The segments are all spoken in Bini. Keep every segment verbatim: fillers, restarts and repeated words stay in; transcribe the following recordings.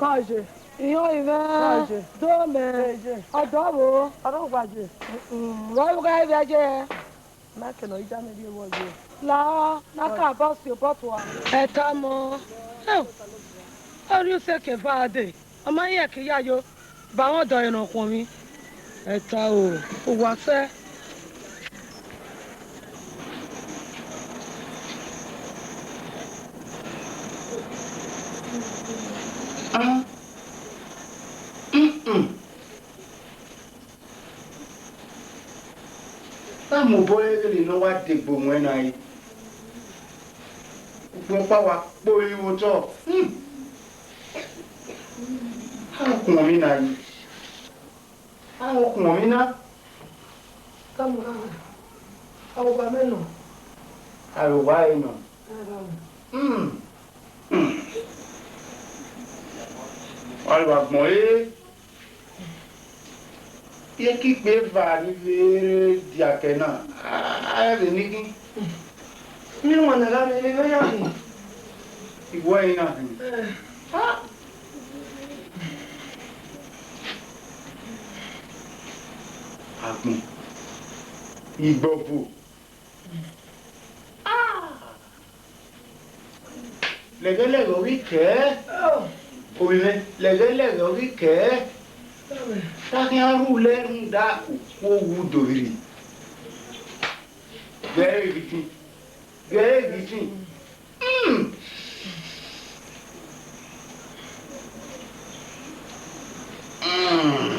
Kọje. Iyọn ivẹ. Kọje. Do mẹ. Kọje. Ọdọ vbo? Ọdọ gbaje. Mm, vbe ọ gha vbe je? Na kẹ nọ, ija ne rhie vbọ ye. La, na ka bọ si obọ tua. Ẹta mọ. Eh, ọ rhie usẹ ke ba dee. Ọ ma rẹn ke iyayo, ba mwẹ ọdọ ẹre ne ọ khuọnmwi. Ẹta o, uwa sẹ. Ah, mm-mm. Tama obọ ẹre gele ne ọ wa degbe owẹn na re. Ukpọn ọkpa wa kpolo vbe otọ. Hmm. A khuọnmwi na yi. A khuọnmwi na. Tama, a wa mẹ nọ. A wa ẹre nọ. Hmm. Hmm. Wa vbe agbọn re. Iyeke ikpia eva ni vbe rre diakẹ na, a, a vbe ni ghin. Miẹn wan ne a gha miẹn emwi ne ọ ya hin. Iwẹ i na hin. Eh. Ah. Agbọn. Igbọvo. Ah. Lẹghẹlẹghẹ ọ ghi kẹ. Ovbi mwẹ, lẹghẹlẹghẹ ọ ghi kẹ. Te a khian rhulẹ rhunmwuda okhuo wu do rhirhi. Ghe ẹre ghi tin. Ghe ẹre ghi tin. Mm. Mm.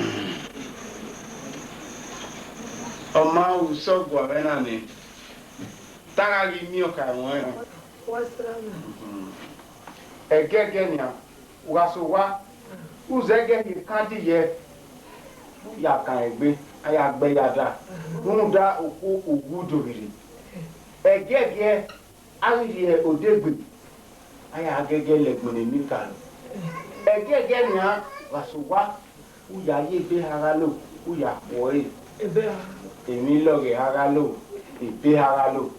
Ọ ma ru sẹ ọguọmwẹ na nẹ. Te a gha ghi miẹn ọkhaemwẹ ọnrẹn. Ẹgẹgẹ nian, u gha sẹ owa, u zẹ ẹgẹ hiẹ kandiyẹ, u ya kan egbe, a ya gbe ya da, rhunmwuda okhuo uwu do vberre. Ẹgẹgẹ, a ghi rhie odegbe, a ya gẹgẹ lẹ ẹgbẹn ne emwi karo. Ẹgẹgẹ nian, u gha sẹ owa, u ya ye ebe eha gha lo, u ya khuọre. Ebe eha. Emwi lọghẹ eha gha lo, ebe eha gha lo.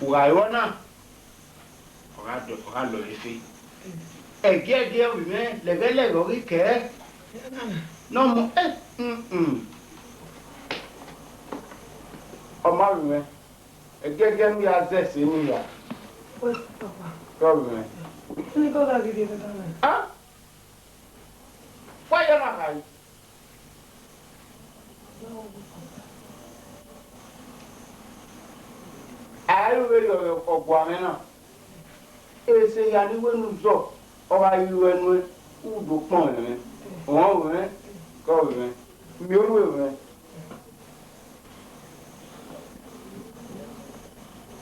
U gha ru ọna, ọ gha dọ, ọ gha lọ efe. Ẹgiẹgiẹ ovbi mwẹ, lẹghẹlẹghẹ ọ ghi kẹ. Ne ọ mu, eh, mm, mm. Ọ ma ovbi mwẹ, ẹgiẹgiẹ ne u ya zẹ ẹse nii ya. Wẹ, papa. Kẹ ovbi mwẹ. Ini ko ga gidi ga ga. Ah? Wa ya na khai. A i ru vberriọ ọguọmwẹ na, ese hia ne I wẹ ne u zọ, ọ gha ru ẹe nuẹn, u do kpọnmwẹ mwẹ, ọ rẹn, ke ọ rẹn, miẹn orhu mwẹ.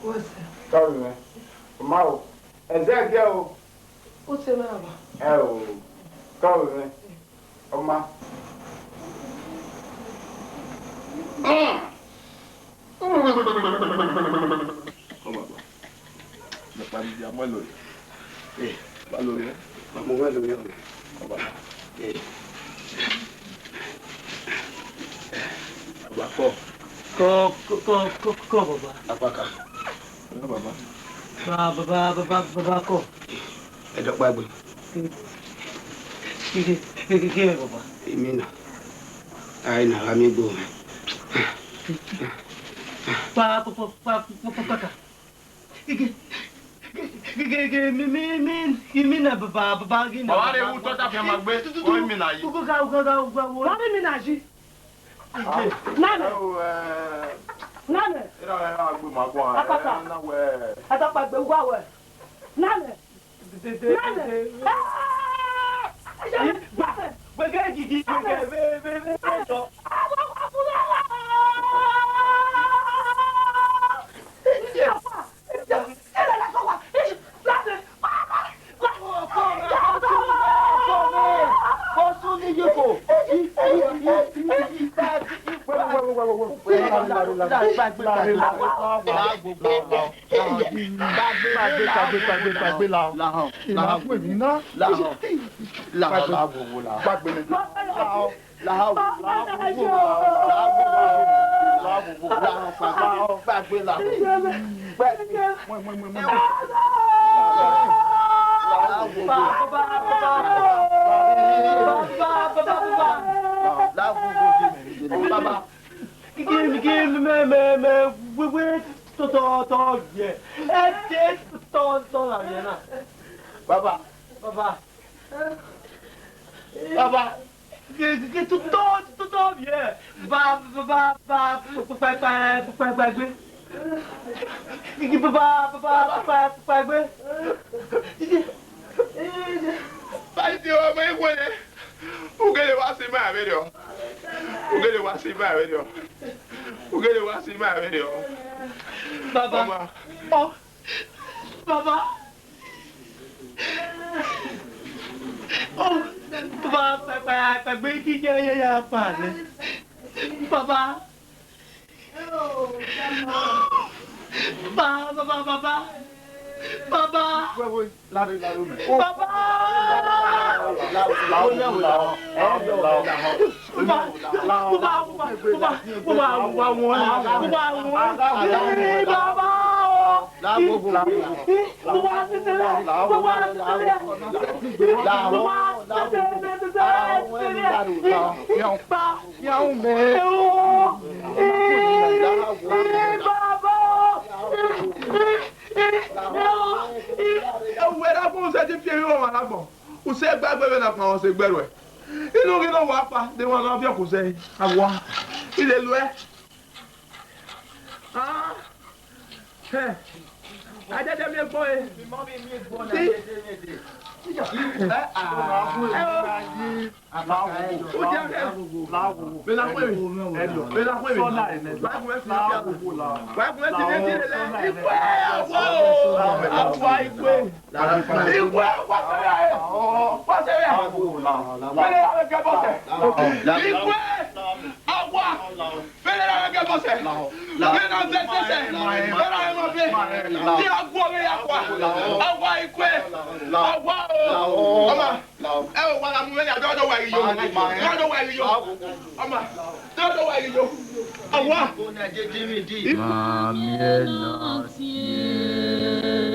What's that? Ke ọ rẹn, ọ ma o, ẹzẹ ẹgiẹ o. What's the matter? Ẹ o, ke ọ rẹn. Ọ ma. Ọ baba. Nípa dídí amọ́ ìlòyè. Ẹ, bá lórí ẹ. Ọmọ wa lórí ọ̀rọ̀. Ọ baba. Ẹ. Baba kọ. Kọ, kọ, kọ, kọ, kọ, baba. Apaka. Ẹ, baba. Ba, baba, baba, baba kọ. Ẹ dọkpa gbe. Kí, kí, kí, kí, kí, baba. Èmi nọ. Ai na gha miẹn egbe mwẹ. Pa, pa, pa, pa, pa, pa, pa, ka. Gege, gege, gege, mi, mi, mi, mi na baba, baba, gị na. Baba, baba, de wu tọ ta fian ma gbe, o mi na yi. Ugo ga, ugo ga, ugo ga, ugo. Wa mi na yi. Nane. Nane. Ira, ira, gbe ma gbe. Apaka. Na we. Atapa gbe wa we. Nane. Nane. Gbàgbé, gbàgbé, gbàgbé, gbàgbé, lahọ. Lahọ. Ìlà fún èmi ná. Lahọ. Lahọ, lahọ, lahọ. Gbàgbé ni. Lahọ. Lahọ. Lahọ. Lahọ. Gbàgbé lahọ. Gbàgbé. Lahọ. Lahọ. Baba, baba, baba. Baba. Gigi, gigi, me, me, me, we, we, to, to, to, yeah. Eh, eh, to, to, to, la, yeah, na. Baba. Baba. Baba. Gigi, gigi, to, to, to, to, yeah. Ba, ba, ba, ba, ba, ba, ba, ba, ba, gbe. Gigi, ba, ba, ba, ba, ba, ba, ba, gbe. Gigi. Ba iti wa ma ikhun nẹ. Ugele wa si ma vberriọ. Ugele wa si ma vberriọ. Ugele wa si ma vberriọ. Baba. Ọma. Ọ. Baba. Ọ. Baba, baba, baba, gbe iti ya, ya, ya, pa nẹ. Baba. Ba, ba, ba, ba, ba. Baba. Baba. Baba. Baba. Baba. Baba. Baba. Baba. Baba. Baba. Baba. Ẹwu, ẹre agbọn usẹ te fi emwi vbe ọmwa na agbọn. Usẹ gba egbe vbe na kpao, ọ sẹ egbe ruẹ. Inu ghi nọ wa kpa, de wan na viọ ku sẹ, a wa. I le luẹ. Ah. Hẹ. A dẹdẹ miẹn egbọn re. Ti. Ẹ, ah. Ẹ o. Vbe na khuẹmwi? Vbe na khuẹmwi? Wa gu mwẹ fi, wa gu mwẹ fi lele. Ikue, awa o. Awa ikue. Ikue, wa sẹ vbe. Wa sẹ vbe. Vbene ra vbe kẹ bọsẹ. Ikue, awa. Vbene ra vbe kẹ bọsẹ. Vbene ra vbe kẹ bọsẹ. Vbene ra vbe kẹ bọsẹ. Ti awa vbe ya kua. Awa ikue. Awa o. Ọma. Ẹ o, wa la mu mwẹ nia, dọdọ wa ghi yo. Dọdọ wa ghi yo. Ọma, dọdọ wa ghi yo. Awa. Mami ẹ na tie.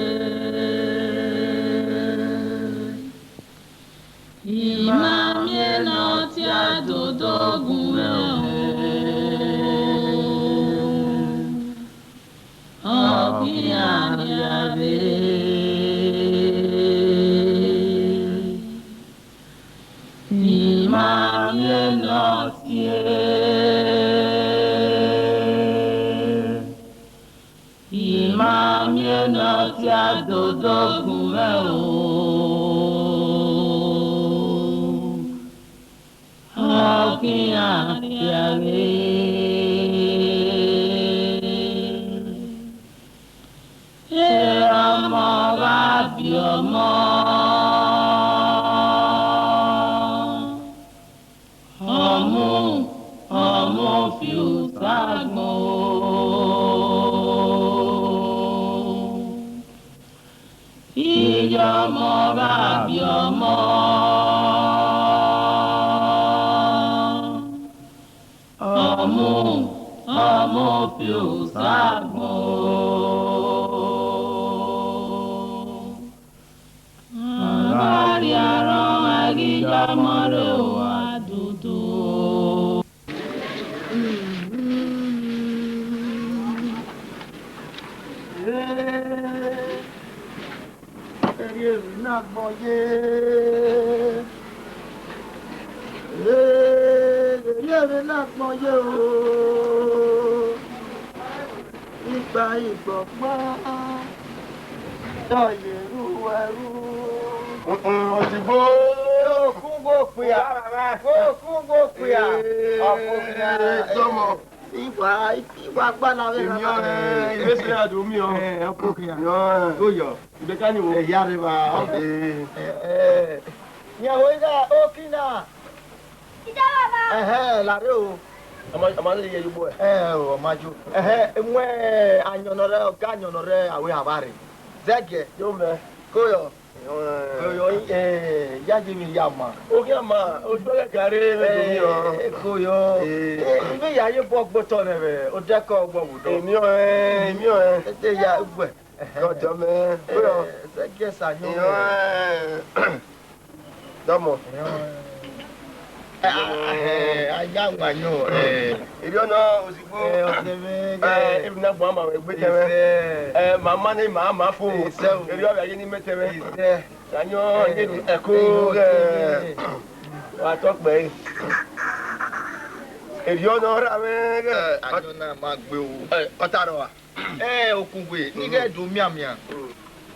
Imami ẹ na tie dodo gun mwẹ o. Ọ khian rhia vbe. Imami ẹ na tie. Imami ẹ na tie dodo gun mwẹ o. Ọ khian rhia vbe. Erha ọmọ gha viọ ọmọ, ọmọ, ọmọ fi ota gbọn o. Iyọmọ gha viọ ọmọ, ọmọ, ọmọ fi ota gbọn o. A gha rhie arọmwa ghi ya ọmọ rre o, a dodo. Erriọ emwi na agbọn ye. Erriọ emwi na agbọn ye o. Ikpa igbọgbọ. Dọ ye ru ẹru. Odigbo. Okun gho okpia. Okun gho okpia. Ee, ọkpia. Jọmọ. Iwa, iwa gba na vbe na. Emi ọnrẹn, ivbe sẹ ya do miẹn ọnrẹn. Ẹ, ọkpia. Emi ọnrẹn. Oyọ. Ibeka ni wo. Ẹ, ya rre evba. Ee. Ẹ, ẹ. Yan wo ighe oki na. Ẹhẹn, larre o. Ọ ma, ọ ma lele ye ye ugbo ẹ? Ẹ o, ọ ma yo. Ẹhẹn, mu ayọn nọ rre, ọga ayọn nọ rre, avbe avare. Zẹgiẹ. Yo mẹ. Koyọ. Koyọ, ẹ, ya ye emwi ya ma. Okhian ma, ojú ọgẹ ka rre, ẹ, vbe do mi ọ. Ẹ, koyọ. Ẹ. Ẹ, ivbe ya ye bọ gbe otọ nẹ vbe, odẹ kọ gbọ vbe odọ. Emi ọ, ẹ, emi ọ, ẹ. Ete ya ugbẹ. Ẹhẹn. Ọjọ mẹ. Koyọ. Ẹ, zẹgiẹ sa yo. Ẹ. Dọmọ. Eh, a ya wa yọ, eh. Erriọ nọ, osigbo. Eh, ọsẹ mwẹ, eh, eh, emwi na gba ma wẹ gbe tẹmwẹ. Isẹ. Eh, ma ma ne ma ma fo. Isẹ o. Erriọ vbe a ye ne imẹ tẹmwẹ. Isẹ. Ayọn, eh, ẹko, eh, ọsẹ mwẹ. Wa tọ kpẹ. Erriọ nọ ra mwẹ. Eh, ayọn na ma gbe o. Eh, ọ ta rọ wa. Eh, Okungwe, ne I ghẹ do mianmian.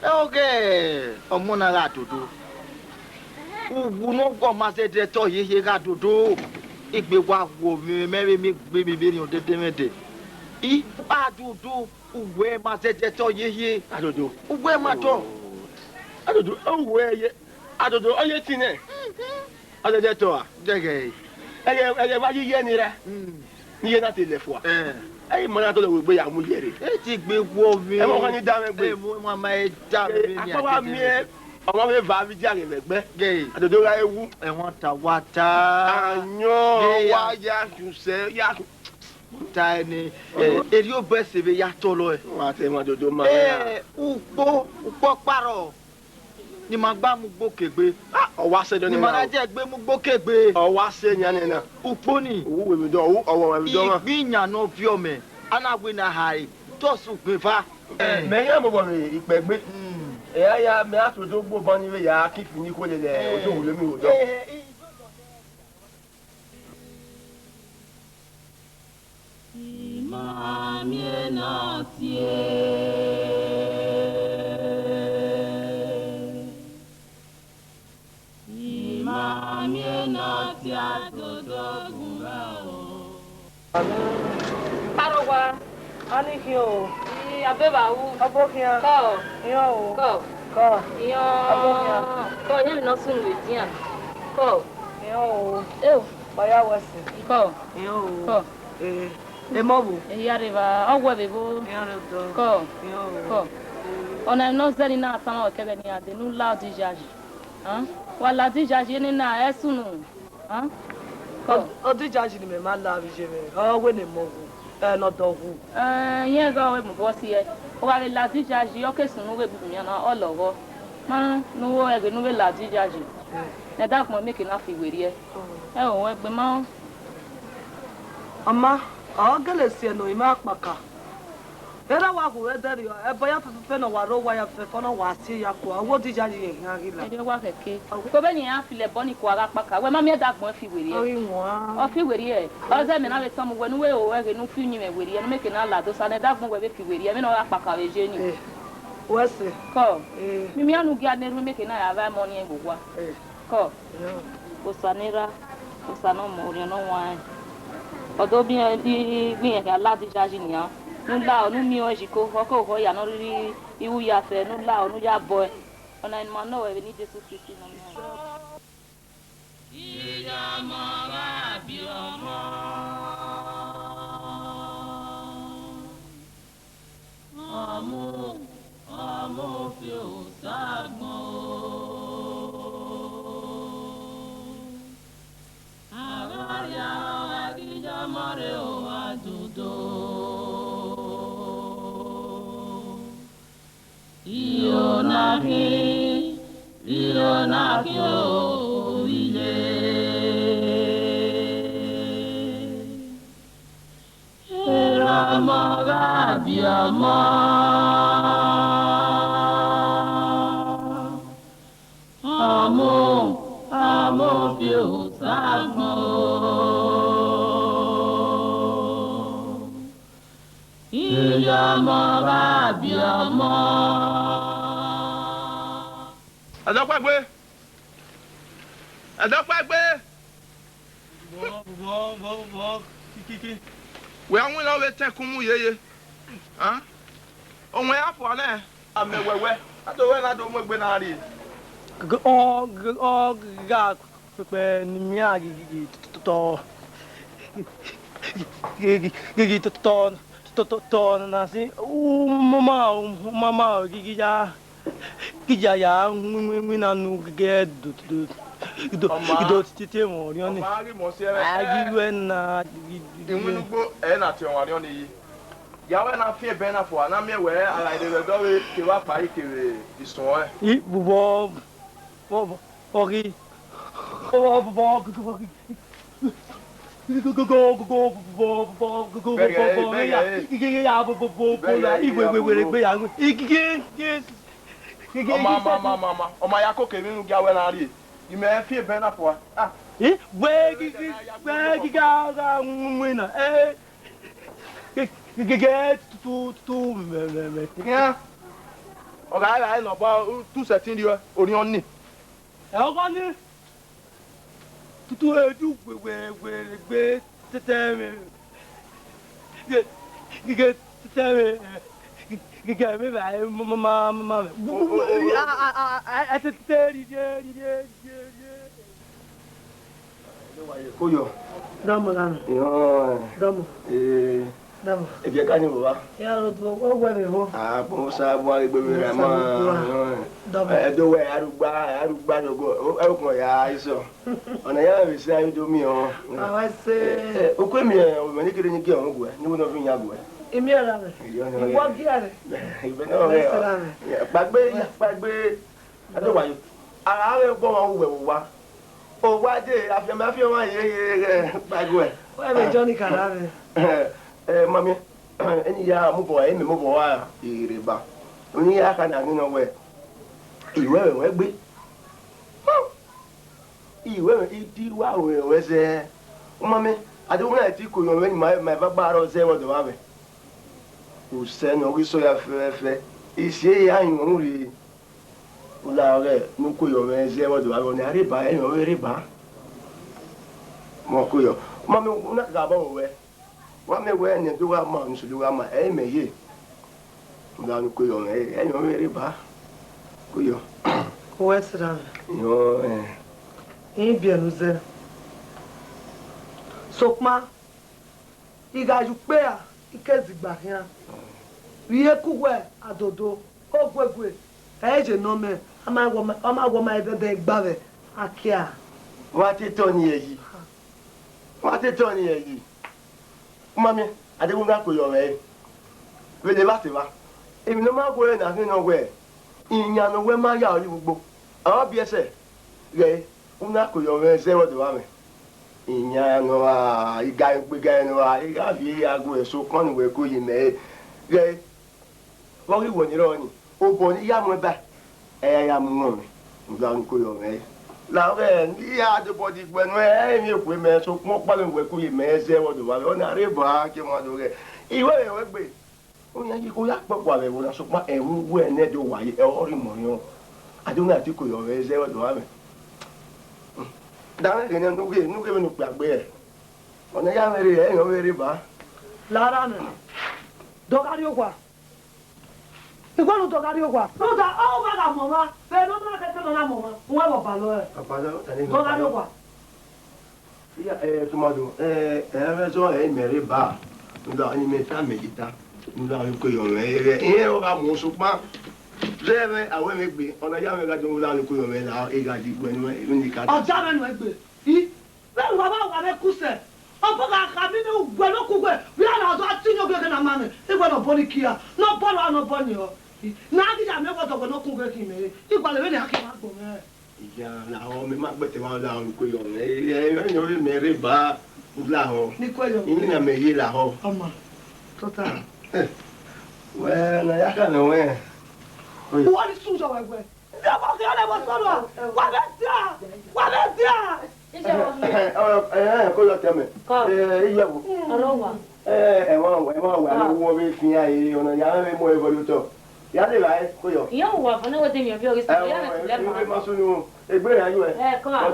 Ẹ, ọghe ọmọ na gha dodo. Uwu ne ọ guọ ma zẹdẹ tọ yehie gha dodo. Egbe wa wo mwẹ, mẹ vbe miẹn egbe emwi vberriọ dẹdẹmwẹdẹ. I, a dodo, uwẹ ma zẹdẹ tọ yehie. Adodo. Uwẹ ma tọ. Adodo, uwẹ ye. Adodo, ọ ye tin nẹ. Ọ zẹdẹ tọ a? Dẹghẹ. Ẹghẹ, ẹghẹ wa yi yẹ ni ra. Mm. Ne iye na te lẹ fua. Eh. Ẹ i ma na dọlọ wegbe ya mu yẹ rre. E ti gbe wọ vbe. Ẹ mọ ọkhan ni da mwẹ gbe. Ẹ mọ, ẹ mọ, ma da mwẹ vbe. Akpa wa miẹn, ọmọ vbe va vbe idia ghe vbe ẹgbẹ. Ghe. Adodo gha wu. Ẹmwata wa ta. Ayọn, wa ya sẹ, ya ta ẹne. Eh, erriọ obọ ẹse vbe ya tọlọ ẹ. Wa te ma dodo ma. Eh, ukpo, ukpo ọkparọ. Ne ima gba mu ugbo ke egbe. Ah, ọ wa sẹ dọ ni ma na. Ni ma na dia egbe mu ugbo ke egbe. Ọ wa sẹ yan nẹ na. Ukpo ni. Uwu wẹ vbe dọ, uwu ọwọ wẹ vbe dọ ma. Igbin yan ne ọ viọ mẹ, a na wẹ ne a hae, te ọ sẹ ugbẹn eva. Eh, mẹ iran mobọ vbe ikpẹgbe. Hmm. Ẹ ya ya, mẹ a to do gbe obọ ni vbe ya ki fi ni khuo lele, eh, ojo wule mi wo dọ. Eh, eh, I ma miẹn ne ọ tie. I ma miẹn ne ọ tie adodo gun mwẹ o. Arowa, a ni khian o. I, a be vbe ru. Ọbo khian. Kọ. Iran o. Kọ. Kọ. Iran. Ọbo khian. Kọ, iran vbe ne ọ sunu vbe edian. Kọ. Iran o. Eo. Wa ya wẹ ẹse. Kọ. Iran o. Kọ. Eh, emọ vbo? Ehia rre evba, ọ wẹ vbe vbo? Iran rre odọ. Kọ. Iran o. Kọ. Ọna ne ọ zẹ ni na tama ọkẹghẹ ne iran dee, ne u la ọdọ iyayi. Hàn? Wa la ọdọ iyayi nena, ẹ sunu. Hàn? Kọ. Ọ-, ọdọ iyayi ne imẹ ma la vbe iye mwẹ, ọ wẹ ne emọ wu, ẹ, ne ọdọ wu. Ẹ, irẹn gha ọre mobọ si ẹe. Wa vbe la ọdọ iyayi, ọ ke sunu vbe egbugbu yan na, ọ lọghọ. Ma ne u ru ẹghẹ ne u vbe la ọdọ iyayi. Mm. Ne ẹdagbọn mieke na fi werriẹ. Mm. Ẹ o, ẹgbẹe ma. Ọ ma, ọ gele si ẹe ne ima kpaka. Erha wa hu ẹdẹrriọ, ẹbọ ya fẹfẹfẹ ne ọ wa rre owa ya fẹfẹfẹ ne ọ wa si ya kua, ọghe ọdọ iyayi rẹn khian ghi la. Erriọ wa khẹke. Ko vbene iran fi lẹ ẹbọ ni kua gha kpaka, wẹ ma miẹn ẹdagbọn fi werriẹ. Ọ ghi wan. Ọ fi werriẹ. Ọ zẹ mẹ na vbe tama uwẹ ne u vbe ru ẹghẹ ne u fi uyinmwẹ werriẹ, ne u mieke na lade osa ne ẹdagbọn wẹ vbe fi werriẹ, vbene ọ gha kpaka vbe ye ni. Eh, wẹ sẹ. Kọ. Eh. Mimian ne u gia ne erhunmwu mieke na ya vba ẹmọ ni vbe owa. Eh. Kọ. Osa ne erha, osa ne ọmọ, orhiọn ne ọ huanrẹn. Ọ do biẹn, gbe irẹn khian la ọdọ iyayi nian. Ne u la, ne u miẹn ọẹn ye iko, ọ ke oghọ ya ne ọ rhirhi ru ya fẹ, ne u la, ne u ya bọ ẹe. Ọna ne ima nọ ruẹ vbe eni Jesu Kristi Nọyaẹnmwa. Iyamọ gha biẹ ọmọ. Ọmọ, ọmọ fi osa gbọn o. Avbe ọrriarọ gha ghi ya ọmọ rre o, adodo. Iro na khin, iro na khin o, ovbi iye. Erha ọmọ gha biẹ ọmọ. Ọmọ, ọmọ fi osa gbọn o. Iyamọ gha biẹ ọmọ. Ẹdọkpaegbe! Ẹdọkpaegbe! Vọ, vọ, vọ, vọ, kikiki. Wẹ a winna vbe tẹn ẹkun mu yeye. Hàn? Owẹn ya fua nẹ. Amẹ wẹwẹ, a do wẹ na do mu egbe na rrie. Ọ, ọ gha kpẹkpẹ ne imian ghi, ghi, ghi tọ, ghi, ghi, ghi, ghi tọ, tọ, tọ, tọ, tọ na si, u ma ma, u ma ma, ghi, ghi ya, ghi ya, ya, wi, wi, wi na nu gẹgẹ do, do, do, do, titi emọ ọriọn ni. Ọma ghi mọ si ẹmwẹ. A ghi ru ẹna, ghi, ghi, iwinna ugbo ẹ na tie ọmwa ọriọn ni yi. Ya wẹ na fian ebẹn na fua, na miẹn wẹ a gha rre vbe ẹdẹ ọvbehe kevbe akpa ẹre kevbe isuẹn ọnrẹn. I, vbọ, vbọ, vbọ, ọ ghi, Bẹghe, bẹghe. Ọma, ọma, ọma, ọma, ọma, ọma ya koko emwi ne u gia wẹ na rrie. Imẹ fi ebẹn na fua. Ah. Eh, wẹ gigi, wẹ gigi a gha winna. Eh, gigi, gigi, tu, tu, tu, mẹ, mẹ, mẹ. Khian. Ọ gha ra nọ ba tu sẹtin rriọ, orhiọn ni. Ẹ, ọgọ ni. Tutu edu wẹ, wẹ, wẹ, wẹ, tẹtẹ mwẹ. Gẹ, gẹ, gẹ, tẹtẹ mwẹ. Gẹ, gẹ, mẹ va, ma, ma, ma, ma, ma. A, a, a, a, a, tẹtẹ, rhie, rhie, rhie, rhie, rhie. Koyọ. Dọmọ, dọmọ. Yọ. Dọmọ. Eh. Dọmọ. Ebiẹ ka ni vba? Ya ro do, wo wẹ vbe vbo? Ah, kpọnmwẹ Osa bu a gbe vbe rẹ ma. Osa bu a. Dọmọ. Eh, do wẹ, arugba, arugba yogo. O, e okun ya iso. Ọna ya vbe se ayo do mi o. Awa se. Eh, eh, o kue mi, eh, o mẹ ni kere ni gie ọmọ guẹ, ni wo nọ fi yan guẹ. Imi ara rẹ. Iyo, no, iwọ ya. Gie rẹ. Ibe no. Awa se ra rẹ. Ya, kpagbe, ya, kpagbe. Ado wa yo. Ara rẹ gbọ wa wẹ wa. O wa de, afianma, afianma ye, ye, ye, kpagbe. Wẹ vbe Johnny kara rẹ. Eh, mami, eni ya mu bọ, emi mu bọ wa ire ba. Oni ya ka na ni nọ wẹ. Iwẹ wẹ wẹ gbe. Iwẹ, idi wa wẹ, wẹ zẹ. Mami, a de wẹ na ti ko yọ mwẹ ni ma, ma eva gba rọ zẹ vbe ọdọ vbe. Usẹ ne ọ ghi sẹ ya fẹfẹfẹ. Isi ehe a hin wọn rhie. U la ọghe ne u ko yọ mwẹ zẹ vbe ọdọ vbe, ọna rre ba, ẹmwẹ ọvbehe rre ba. Mẹ ọ ko yọ. Mami, u na ka gha bọ wẹ. Wa miẹn wẹ ne do gha ma, ne sulu gha ma, ẹ i mẹ ye. Nga ne u ko yọ mwẹ, ẹmwẹ ọvbehe rre ba. Ko yọ. Uwẹ sẹ ra mwẹ. Yọ, eh. I biẹ ne u zẹ. Sokpan, I gha ye ukpera, I ke zigba khian. Vbe iyeke uwẹ adodo, oguegue, ẹ i ye nọ mẹ, a ma wẹ ọ ma, ọ ma wẹ ọ ma dẹdẹ gba vbe akia. Wa te tọ ni ẹre yi. Wa te tọ ni ẹre yi. Mami, a deghẹ u na ko yọ mwẹ re. Vbe levba te evba. Emwi ne ọ ma gu ẹre na khin nọ wẹ, iyan ne ọ wẹ ma ya ọre ugbo. Ọ biẹ sẹ, ghẹ, u na ko yọ mwẹ zẹ vbe ọdọ vbe amwẹ. Iyan ne ọ ra, iga egbe iga ne ọ ra, I gha viọ ya gu ẹre, sokpan ne uwẹ ko ye mẹ re. Ghẹ, vbe ọ ghi wẹ ni rrọọ ni, obọ ne I ya muẹn ba, ẹ ya ya mu mwẹ. Uda ni ko yọ mwẹ re. La ọghe ne I ya dobọ di gbe nuẹn, ẹ i miẹn ekhue mẹ, sokpan ọkpa vbe uwẹ ko ye mẹ zẹ vbe ọdọ vbe amwẹ, ọna rre ba ke mwa do ghẹ. I wẹ vbe wẹ gbe. Oyan yi ko ya kpọkpọ vbe ẹvbo na, sokpan ẹvbo uwẹ nẹ do wa ye, ọ rhie imọ yọ. A do na ti ko yọ vbe zẹ vbe ọdọ vbe amwẹ. Da mwẹ ghe ne u ghe, ne u ghe vbene okpia gbe rẹ. Ọna ya mwẹ rre, ẹ i rẹn ọvbehe rre ba. Lara nẹ, dọgha rrie owa. I wẹ ne u dọgha rrie owa. Rhunmwuda, ọ gha gha mu ọmwa, vbe ne ọ na khẹke ne ọ na mu ọmwa, u wẹ vbe ọbalọ rẹ. Ọbalọ, ta ne dọgha rrie owa. Iya, eh, tomado, eh, eh, ẹmwẹ zọ, eh, mẹ rre ba, nda ni mẹ ta mẹ yi ta, nda ni ko yọ mẹ, eh, eh, ọ gha mu sokpan, zẹ mẹ, a wẹ mẹ gbe, ọna ya mẹ gha dọn, nda ni ko yọ mẹ la, e gha di gbe nuẹn, ni ka. Ọ da mẹ nuẹn gbe, i, vbe wa ba wa vbe kusẹ, ọ bọ gha kha mi ne ugbẹ ne ọ ku ugbẹ, vbe a na dọ a ti ni ogiẹgẹ na ma mẹ, i wẹ ne ọ bọ ni kia, ne ọ bọ rua, ne ọ bọ ni ọ, i, na ghi ya mẹ wẹ ọdọ wẹ ne ọ ku ugbẹ khin mẹ re, i gualọ vbene a ke ma gbọ mwẹ. Iya, lahọ, mẹ ma gbẹtẹ wa lahọ, ni ko yọ mẹ. Ẹ, ẹ, ẹ, ẹ, mẹ rre ba, lahọ. Ni ko yọ. Ini na mẹ ye lahọ. Ọma, tota. Eh, wẹ, na ya ka nọ wẹ. Oye. Wọ́n ní sùn jọ wẹ̀wẹ̀. Ndé ọmọ kí ọlẹ́ mọ sọ́rọ̀. Wà bẹ́ẹ̀ díà. Wà bẹ́ẹ̀ díà. Ẹ, ẹ, ẹ, kó yọ tẹ mẹ. Kọ. Ẹ, ẹ, iyẹ wo. Ọlọ́wà. Ẹ, ẹ, wọn, ẹ, wọn wà lọ́wọ́ bí fi hàn yìí, ọ̀nà ìyá rẹ̀ mú ẹ bọ́ lóòótọ́. Ìyá lè ra ẹ, kó yọ. Ìyá òun wà fún náà wọ́n ti mi ò bí orí sí, ìyá rẹ̀ ti lẹ́mọ̀. Ẹ, ẹ, ẹ, ẹ, ẹ, ẹ,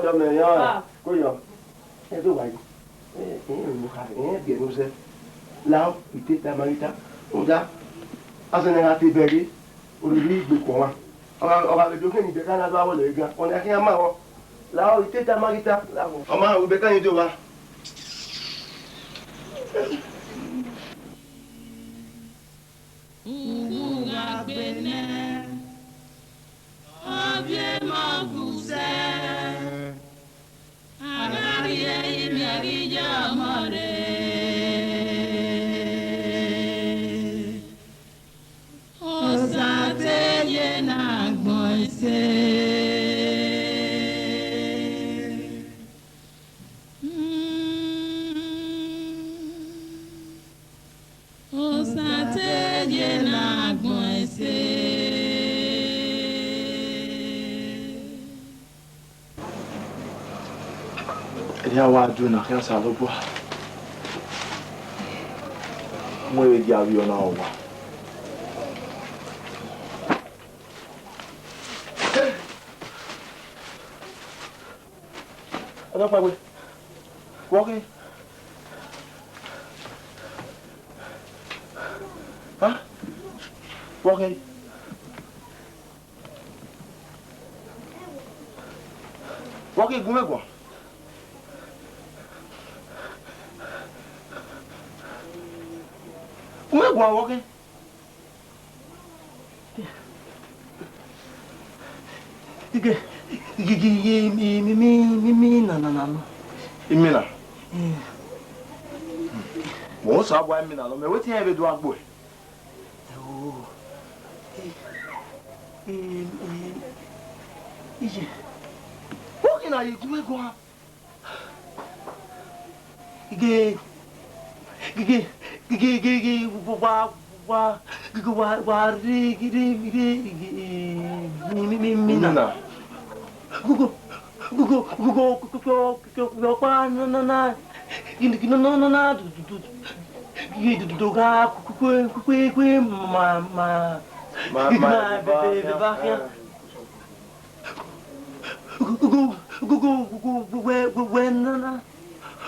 ẹ, ẹ, ẹ, kó yọ. Ẹ, ẹ, ẹ, ẹ, ẹ, ẹ, ẹ, biẹ nu sẹ. Lao, ite ta ma ghi ta. Oda, asẹ ne a gha te bẹghe, orhiọn igbe kpọnmwa. Ọ gha, ọ gha vbe do khian ni bẹghe na do avọ lẹ gan. Ọna khian ma vbọ. Lao, ite ta ma ghi ta. Lao. Ọ ma ru bẹghe ni do vba. Uwu gha gbe nẹ, ovbi emọ gu sẹ, a gha rhie imiẹnrhiye ọmọ rre. Osa te ye ne agbọn ẹse. Erriọ a wa du na khian Osanobua. Mu ẹre gia vbiẹ ọna owa. Ọdọ kpaegbe. Wọ khin? Ha? Wọ khin? Wọ khin gu mwẹ guan? Gu mwẹ guan wọ khin? Gige, gige, gige, mi, mi, mi, mi, mi na, na, na, nọ. Imina? Eh. Mẹ Osanobua imina nọ, mẹ wẹ te iran vbe do gha gbe uẹ. Oh. Eh, eh, eh, iye. Wọ khin na ye gu mwẹ guan? Gige, gige, gige, gige, wa, wa, gige, wa, wa, re, re, re, mi, mi, mi, mi, na. Mina. Gugu, gugu, gugu, gugu, gugu, gugu, na, na, na. Gini, gini, na, na, na, du, du, du, du. Gige, du, du, du, ga, ku, ku, ku, ku, ku, ma, ma. Ma, ma, ma, be, be, be, ba, khian. Eh. Gu, gu, gu, gu, gu, gu, gu, wẹ, wẹ, wẹ, na, na.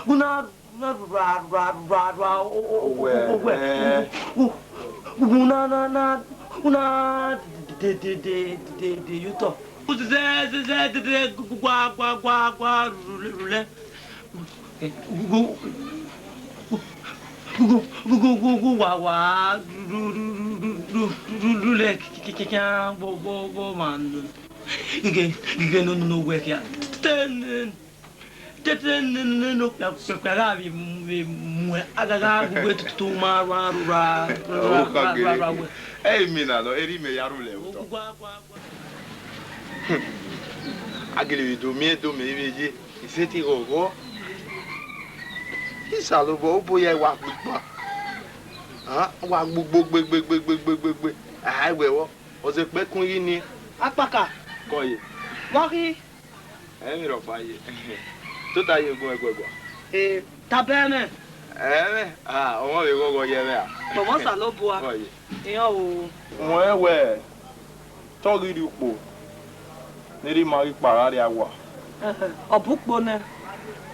Gu na, na, ra, ra, ra, ra, o, o, o, o, wẹ, o, wẹ. Eh. Gu, gu, gu, na, na, na, gu na, de, de, de, de, de, de, yotọ. Gu, zẹ, zẹ, zẹ, de, de, gu, gu, gua, gua, gua, gua, rulẹ, rulẹ. Gu, gu, gu, gu, gu, gu, gu, wa, wa, ru, ru, lẹ, ki, ki, ki, ki, a, bo, bo, bo, ma, no. Gige, gige, no, no, no, wẹ, kia. Te, ne, te, te, ne, ne, no, kia, kia, kia, gha vbe mu, vbe mu, a gha, gha, gu, wẹ, tutu, ma, ra, ra, ra, ra, ra, ra, ra, wẹ. Ẹ i mina nọ, erriọ mẹ ya rhulẹ vbe otọ. Gua, gua, gua. A gele vbe do miẹn do mẹ vbe ye, I sẹtin ghọghọ. Osanobua, obo ya wa gbe ikpan. A wa gbe ugbo gbe gbe gbe gbe gbe gbe gbe. A i wẹ vbọ, ọ zẹ kpẹkun ighi niẹn. Akpaka. Kọ ye. Vbọ khin? Ẹmwẹ rhọkpa ye. Tota ye gun ẹguẹgua. Eh, tama ẹmwẹ. Ẹmwẹ, ah, ọmọ vbe ghọghọ ye ẹmwẹ a. Ọmọ Osanobua. Kọ ye. Iran o. Wẹ wẹ, te ọ ghi rrie ukpo ne erha ima ghi kpa gha rrie awa. Ẹhẹn, ọ bu ukpo nẹ.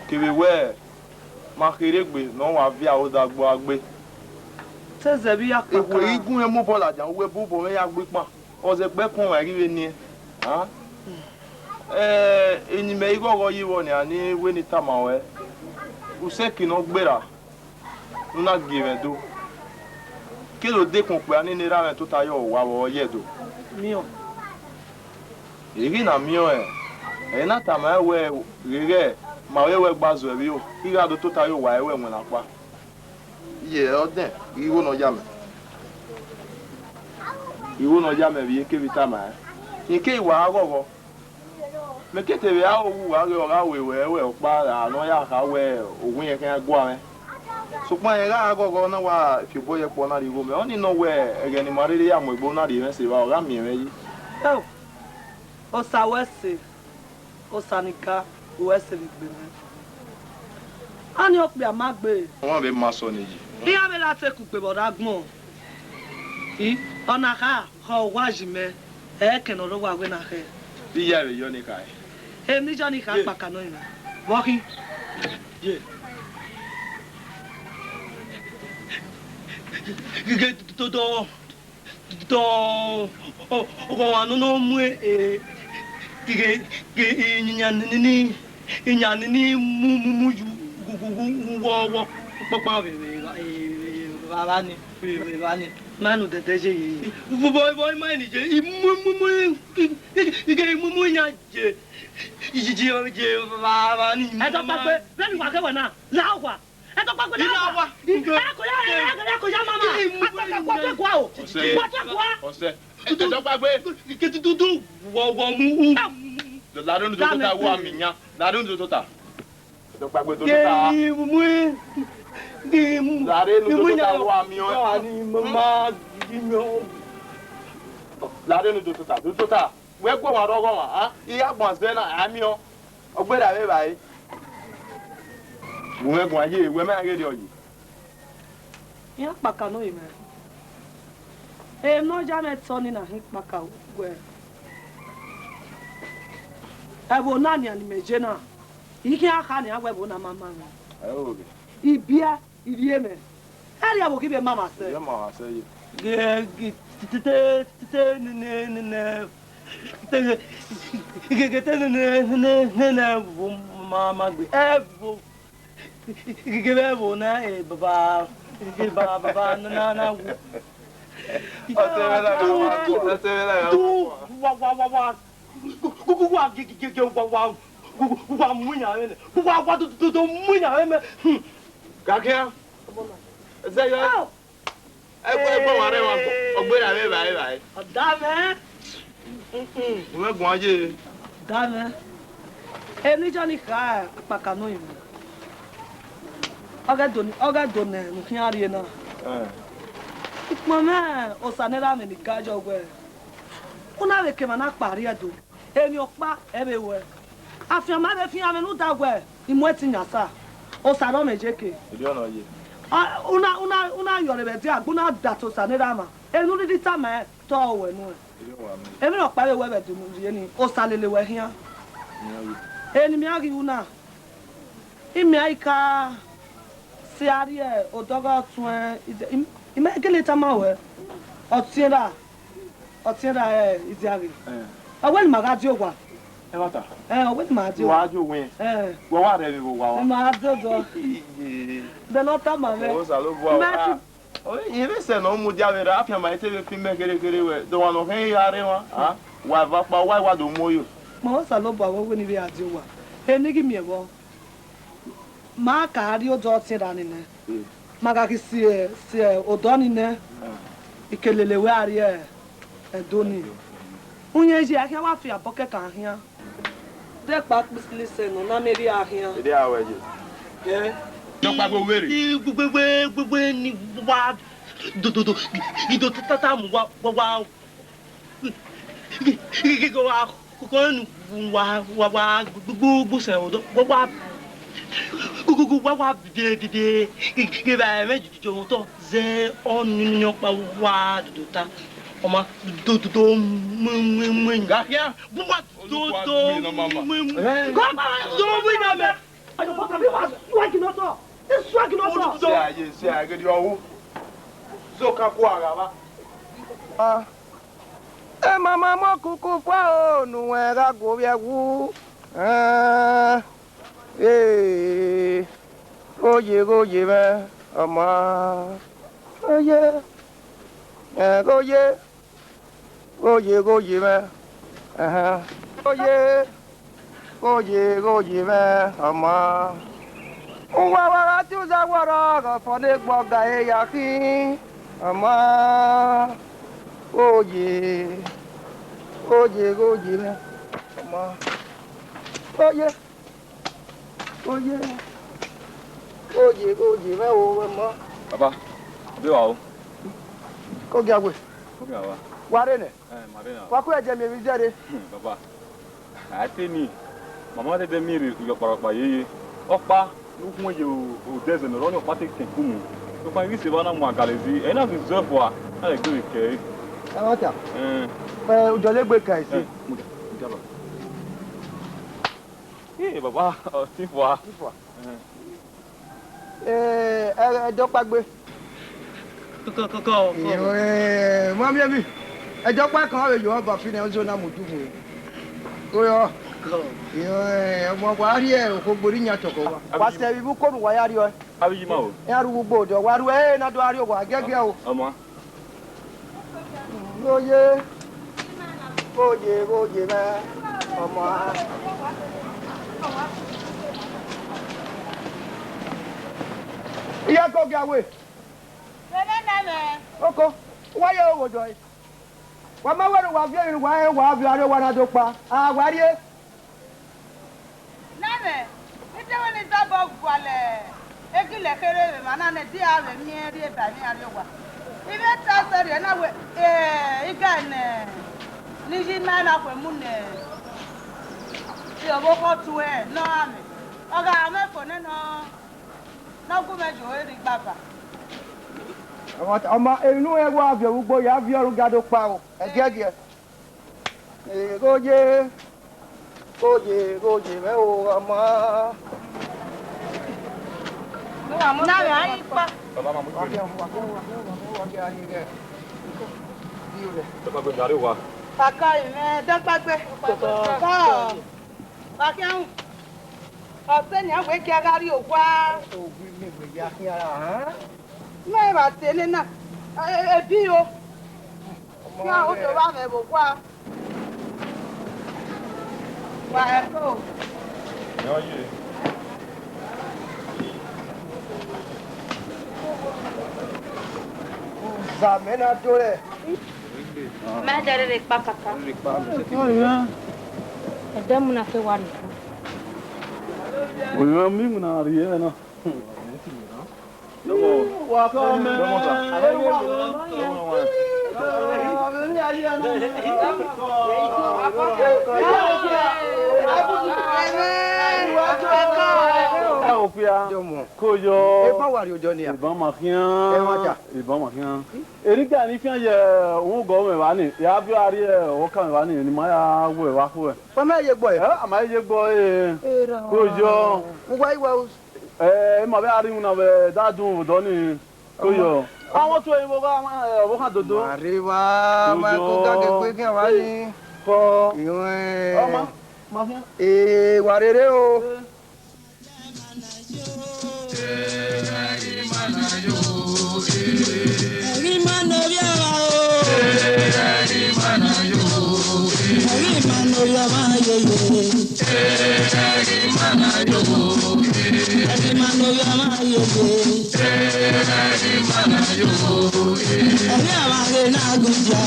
Kevbe wẹ, ma kherhe egbe ne ọ wa viọ aro odagbo gha gbe. Te zẹ vbe ya kpaka. Ekhue ghi gun mwẹ mu obọ ladian, uwẹ bu obọ mwẹ ya gbe ikpan. Ọ zẹ kpẹkun ọmwa ghi vbe niẹn. A? Ẹ, eni mẹ i ghọghọ ye vbọ nian, ne I wẹ ne I tama ruẹ. Usẹ eke ne ọ gberra, ne u na gie mwẹ do. Kere odekun okpia nene erha mwẹ tota ye owa vbe ọ ye Ẹdo. Miẹn. I ghi na miẹn ọẹn, ẹ i na tama ẹn wẹẹ, gheghẹ ma vbe wẹ gba zẹ vbe iro, I gha do tota ye owa ẹre wẹ winna ọkpa. Iye, ọ dẹn, I ghi igho ne ọ ya mẹ. Igho ne ọ ya mẹ vbe I kevbe tama ẹn. Rẹn keghi wa gha ghọghọ. Mẹ ke te vbe ra ru owa ghe ọ gha ru ewẹ ọkpa ra ne ọ ya kha wẹ owa irẹn khian gua mwẹ. Sokpan rẹn gha ghọghọ na wa fi obọ ye ẹkpo na rrie igho mẹ. Ọnii nọ wẹ ẹghẹ ne ima rherhe ya mu egbe na rhie mwẹ sẹ evba, ọ gha miẹn mwẹ yi. Ẹo, Osa wẹ sẹ, Osa ni ga, wẹ sẹ vbe egbe mwẹ. Ọnii okpia ma gbe. Ọmwa vbe ma sẹ ọnii yi. Iran vbe la te kugbe vbe ọre agbọn. I, ọna kha, khọ owa yi mẹ, ẹ kẹ ne ọ rre owa wẹ na khẹ. Iye vbe yọ ni kha. Emwi ni yọ ni kha kpaka nọ rinmwẹ. Vbọ khin? Ye. Gege dodo. Tọ, ọ, ọ, ọmwa ne ọ mu, eh, ghe, ghe, iyan ni, ni, iyan ni, ni mu, mu, mu yu, gu, gu, gu, gu, wọ, wọ, kpakpa vbe, vbe, vbe, vbe, vbe, vbe, ni, vbe, vbe, vbe, ni. Ma nu dẹdẹ ye, ye, ye. Vọ, vọ, vọ, ma ni ye, i mu, mu, mu, i, i, i, i, mu, mu, iyan ye. Ye, ye, ye, vbe, vbe, ni. Ẹ tọkpagbe, vbene uwa kẹ wẹ na, la owa. Ẹ tọkpagbe, la owa. Ẹ ko ya, ẹ ko ya, ẹ ko ya, mama. Ẹ tọkpagbe, gua o. Ọsẹ. Gua, gua. Ọsẹ. Ẹ tọkpagbe. Ke tututu wọ, wọ mu u. Lare unu do tota wa mi yan. Lare unu do tota. Ẹ tọkpagbe do tota. Ke mu, ke mu. Lare unu do tota wa mi yan. Ani mama, gidi mi o. Lare unu do tota, do tota. Wẹ gu ọmwa rre ọghọmwa, a? I gha gbọn zẹ na, a miẹn ọ. Ọ gberra vbe evbare. U mwẹ guan ye, wẹ mẹ a ghe rriọ yi. Iran kpaka ne ọ re mwẹ. Emwi ne ọ ya mwẹ tọ ni na hin kpaka wẹ. Ẹvbo na nian ne imẹ ye na, I khian kha nian wẹ ẹvbo na ma ma mwẹ. Ẹ o ghe. Ibiẹ, I rhie mwẹ. Ẹ rhie ẹvbo ghi vbe ma mwa sẹ. Ẹ ma mwa sẹ ye. Ghe, ghe, te, te, te, te, ne, ne, ne, ne, te, ghe, ghe, te, ne, ne, ne, ne, ne, ẹvbo ma, ma gbe. Ẹvbo. Ghe vbe ẹvbo na, eh, baba, ghe ba-, baba na, na, na wu. Ọtẹn mwẹ na gha wa, ọtẹn mwẹ na gha wa. Du, wa, wa, wa, wa. Gu, gu, gu, wa, ge, ge, ge, ge, wa, wa. Gu, gu, gu, wa mu yan mwẹ nẹ. Gu, wa, wa, do, do, do, mu yan mwẹ mẹ. Hmm. Gakia. Ẹzẹ yọ. Au. Ẹgbẹ, ẹgbẹ wa rẹ wa, ọ gberra vbe evbare evbare. Ọda mwẹ. Mm-mm. U mwẹ guan ye. Ọda mwẹ. Emwi ne Johnny kha akpaka nọ rin mwẹ. Ọ ghẹ do ni, ọ ghẹ do nẹ ne u khian rrie na. Eh. Ukpọn mwẹ, Osa ne erha mwẹ ni ga yọ wẹ, u na vbe ke emwa na kpa rrie Ẹdo. Emwi ọkpa ẹ vbe ruẹ. Afianma vbe fian mwẹ ne u da wẹ, I mu ẹtin yan sa. Osa rọ mwẹ ye ke. Erriọ nọ ye. Ọ, u na, u na, u na yọrre vbe ẹdia, gbe u na da to Osa ne erha mwẹ. Emwi ne u rhirhi tama ẹn, te ọ ruẹ nuẹn. Erriọ wa mwẹ. Emwi ne ọkpa vbe wẹ vbe Ẹdo rrie ni, Osa lele wẹ khian. Erriọ ye. Eni mẹ a ghi ru na. Imẹ a i ka sẹ a rrie odọghe ọtuẹn, imẹ, imẹ gele tama ruẹ, ọtiẹn ra, ọtiẹn ra, eh, Idiaghe. Eh. Ọ wẹ ne ima gha die owa. Ẹmwata. Eh, ọ wẹ ne ima gha die owa. Wa die owa. Eh. Wẹ wa rẹ emwi vbe owa wa. Ima gha die odọ. Iye. Bẹlẹ ọ tama mwẹ. Osanobua, imẹ ah. Ọ, ẹ i vbe sẹ ne ọ mudia vbe rre, afianma i te vbe fi mẹ kherhe kherhe wẹ, de ọmwa ne ọ khẹn i gha rre mwa, a, wa eva ọkpa, wa i wa do mu oyo. Ma Osanobua wẹ, wẹ ne I vbe gha die owa. Eni ghi miẹn vbọ, ma ka rrie odọ ọtiẹn ra ni nẹ. Eh. Ma gha ghi si, si odọ ni nẹ, eh, I ke lele wẹ a rrie Ẹdo ni. Uyẹn ye, a khian wa fi abọ kẹkan khian. Dẹkpa kpisili sẹ ne ọ na miẹn rhie a khian. Ede a wẹ ye. Ẹ. Dọkpa gbe owẹ rre. Gbegbe, gbegbe, gbegbe ni wa do, do, do. I do ta, ta, ta mu wa, wa, wa. Wa, wa, wa, wa, gbogbo sẹ odọ, wa, wa, gugugu, wa, wa, bie, bie, bie, ghe, ghe, ba ẹmwẹ jọjọ otọ, zẹ ọnini ọkpa wa do, do ta, ọ ma do, do, do, mu, mu, mu. Gafia. Wa do, do, mu, mu. Gafia, do, mu, mu. Ayo, bota, mi wa swag no so. This swag no so. Se aye, se aye, gidi ọwu. So ka ku ara ba. Ah. E mama mo kuku fua o, nu wẹ gha gu ovbi ẹwu. Eh. Eh. Ghoye, ghoye mwẹ, ọma. Ghoye. Eh, ghoye. Ghoye, ghoye mwẹ. Ẹhẹn. Ghoye. Ghoye, ghoye mwẹ, ọma. Uwa wa gha tie uza wọrọ, ọfọ ne egbe ọga ẹre ya khin, ọma. Ghoye. Ghoye, ghoye mwẹ, ọma. Ghoye. Ghoye. Ghoye, ghoye mwẹ o, ọma. Baba, de wa o. Ko gia we. Ko gia wa. Wa rre nẹ? Eh, ma rre na. Wa ku ẹjẹ miẹn emwi zẹre. Hmm, baba. A te ni, mama te dẹ miẹn rre iyọkparọkpa yeye. Ọkpa ne u khuẹn ye odẹ ẹzẹ ne ọre ọkpa te kẹn kumu. Sokpan I ghi sẹ evba na mu agalezi, ẹ i na vbe zẹ fua, a lẹ gbe vbe kẹ ẹre. Ẹmwata. Eh. Ẹ, u jọlegbe ka ese. Eh, mudia, mudia ba. Ee, baba, ọ, tin fua. Tin fua. Eh. Eh, ẹ, ẹ dọkpa gbe. Kọ, kọ, kọ, kọ. Iyo, eh, ma miẹn emwi. Ẹ dọkpa kan ọ vbe yo ọba fi nẹ, ọ zẹ na mu udu mu. Oyọ. Kọ. Iyo, eh, ọmọ wa rhie okhogbe ne iyan tọkọ wa. Wa sẹ vbe ivbi uko ne uwa ya rrie ọe. Avbe iyi ma o. Iran rre uwu ugbo odẹ, wa rre ẹre na do gha rrie owa giẹgiẹ o. Ọma. Ghoye, ghoye, ghoye mwẹ, ọma. Iye ko gia we. Vbe nene mwẹ? Oko, wa ye owo dọe. Wa ma wẹẹ ne uwa viọ emwi ne uwa rẹn, wa viọ, a rrie owa na do kpa. A wa rrie. Nene, I te wẹẹ ne I tobọ gualọ egilẹ kherhe vbe emwa na nẹ, de a vbe miẹn rhie ba emwi arriọwa. I vbe ta sẹrriọ na wẹẹ, eh, I ga nẹ, ne I yi ima na khuemu nẹ, e ọvbokhan tuẹ ne ọ ra mwẹ. Ọ gha mwẹ fo nene ọ. Ne ọ gu mwẹ ye ore rre igbagba. Ọmọ, ọmọ, emwi ne u rẹn wa viọ vbe ugbo, ya viọ ọre u gia do kpao. Ẹgiẹgiẹ. Eghoye, ghoye, ghoye mwẹ o, ọmọ. Na mwẹ a yi kpa. Baba, ma mu ikpe. Dọkpagbe, gari owa. Kaka mwẹ, Dọkpagbe. Kaka. Wa khian ru. Ọse nian wẹ gie a gha rrie owa. Owa mẹ wẹ ya khian ra, hẹn? Mẹ ma te nena. E, e, ebi o. Khian o do vba mwẹ vbe owa. Wa ẹko. Ọzamẹ na do rẹ. Ma dẹ rere kpa kaka. Ẹdẹ mu na ke wa rrie. Oyan mi mu na rrie na. Wa kọ mẹ. Okpia. Ko yọ. Eban wa rrie odọ nia. Eban ma khian. Eban wa ta. Eban ma khian. Eni ga ni fian ye, uhunmwu gọ mwẹ evba ni, ya viọ a rrie ọvbokhan mwẹ evba ni, ne ima ya wẹ evba khuẹ. Wa ma ye gbe ọe? Ẹ, a ma ye gbe ọe. Ko yọ. Uwa i wa u. Ẹ, ima vbe a rrie iwinna vbe da dun vbe odọ ni. Ko yọ. Ọmọ. Ọmọ tuẹ vbe ogha, ẹ, ọvbokhan dodo. Ma rre evba, ma ko ga ghe egbe khian vba ni. Kọ. Iwẹn. Ọmọ, ma khian. Ee, wa rere o. Ẹ. Ẹghi ima ne ovbi avbe o. Ẹghi ima ne ovbi ọmwa yeye. Ẹghi ima ne ovbi ọmwa yeye. Ẹghi avbe ghe na gu dia.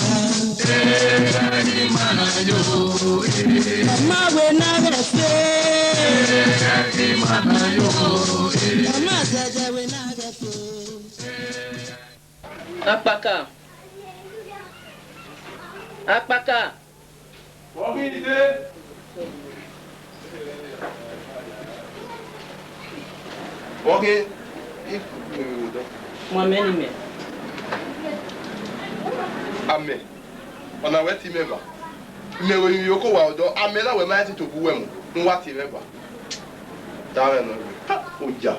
Ọ ma wẹ ne a ghẹ fe. Ọ ma zẹdẹ wẹ ne a ghẹ fe. Akpaka. Akpaka. Vbọ khin dede? Vbọ khin? Mu amẹ ne imẹ. Amẹ? Ọna wẹ tie mẹ ba? Imẹ wẹ emwi oko wa odọ, amẹ na wẹ ma te tobọ uwẹ mu, ne uwa tie mwẹ ba? Danmwẹ nọ. Ha, oya.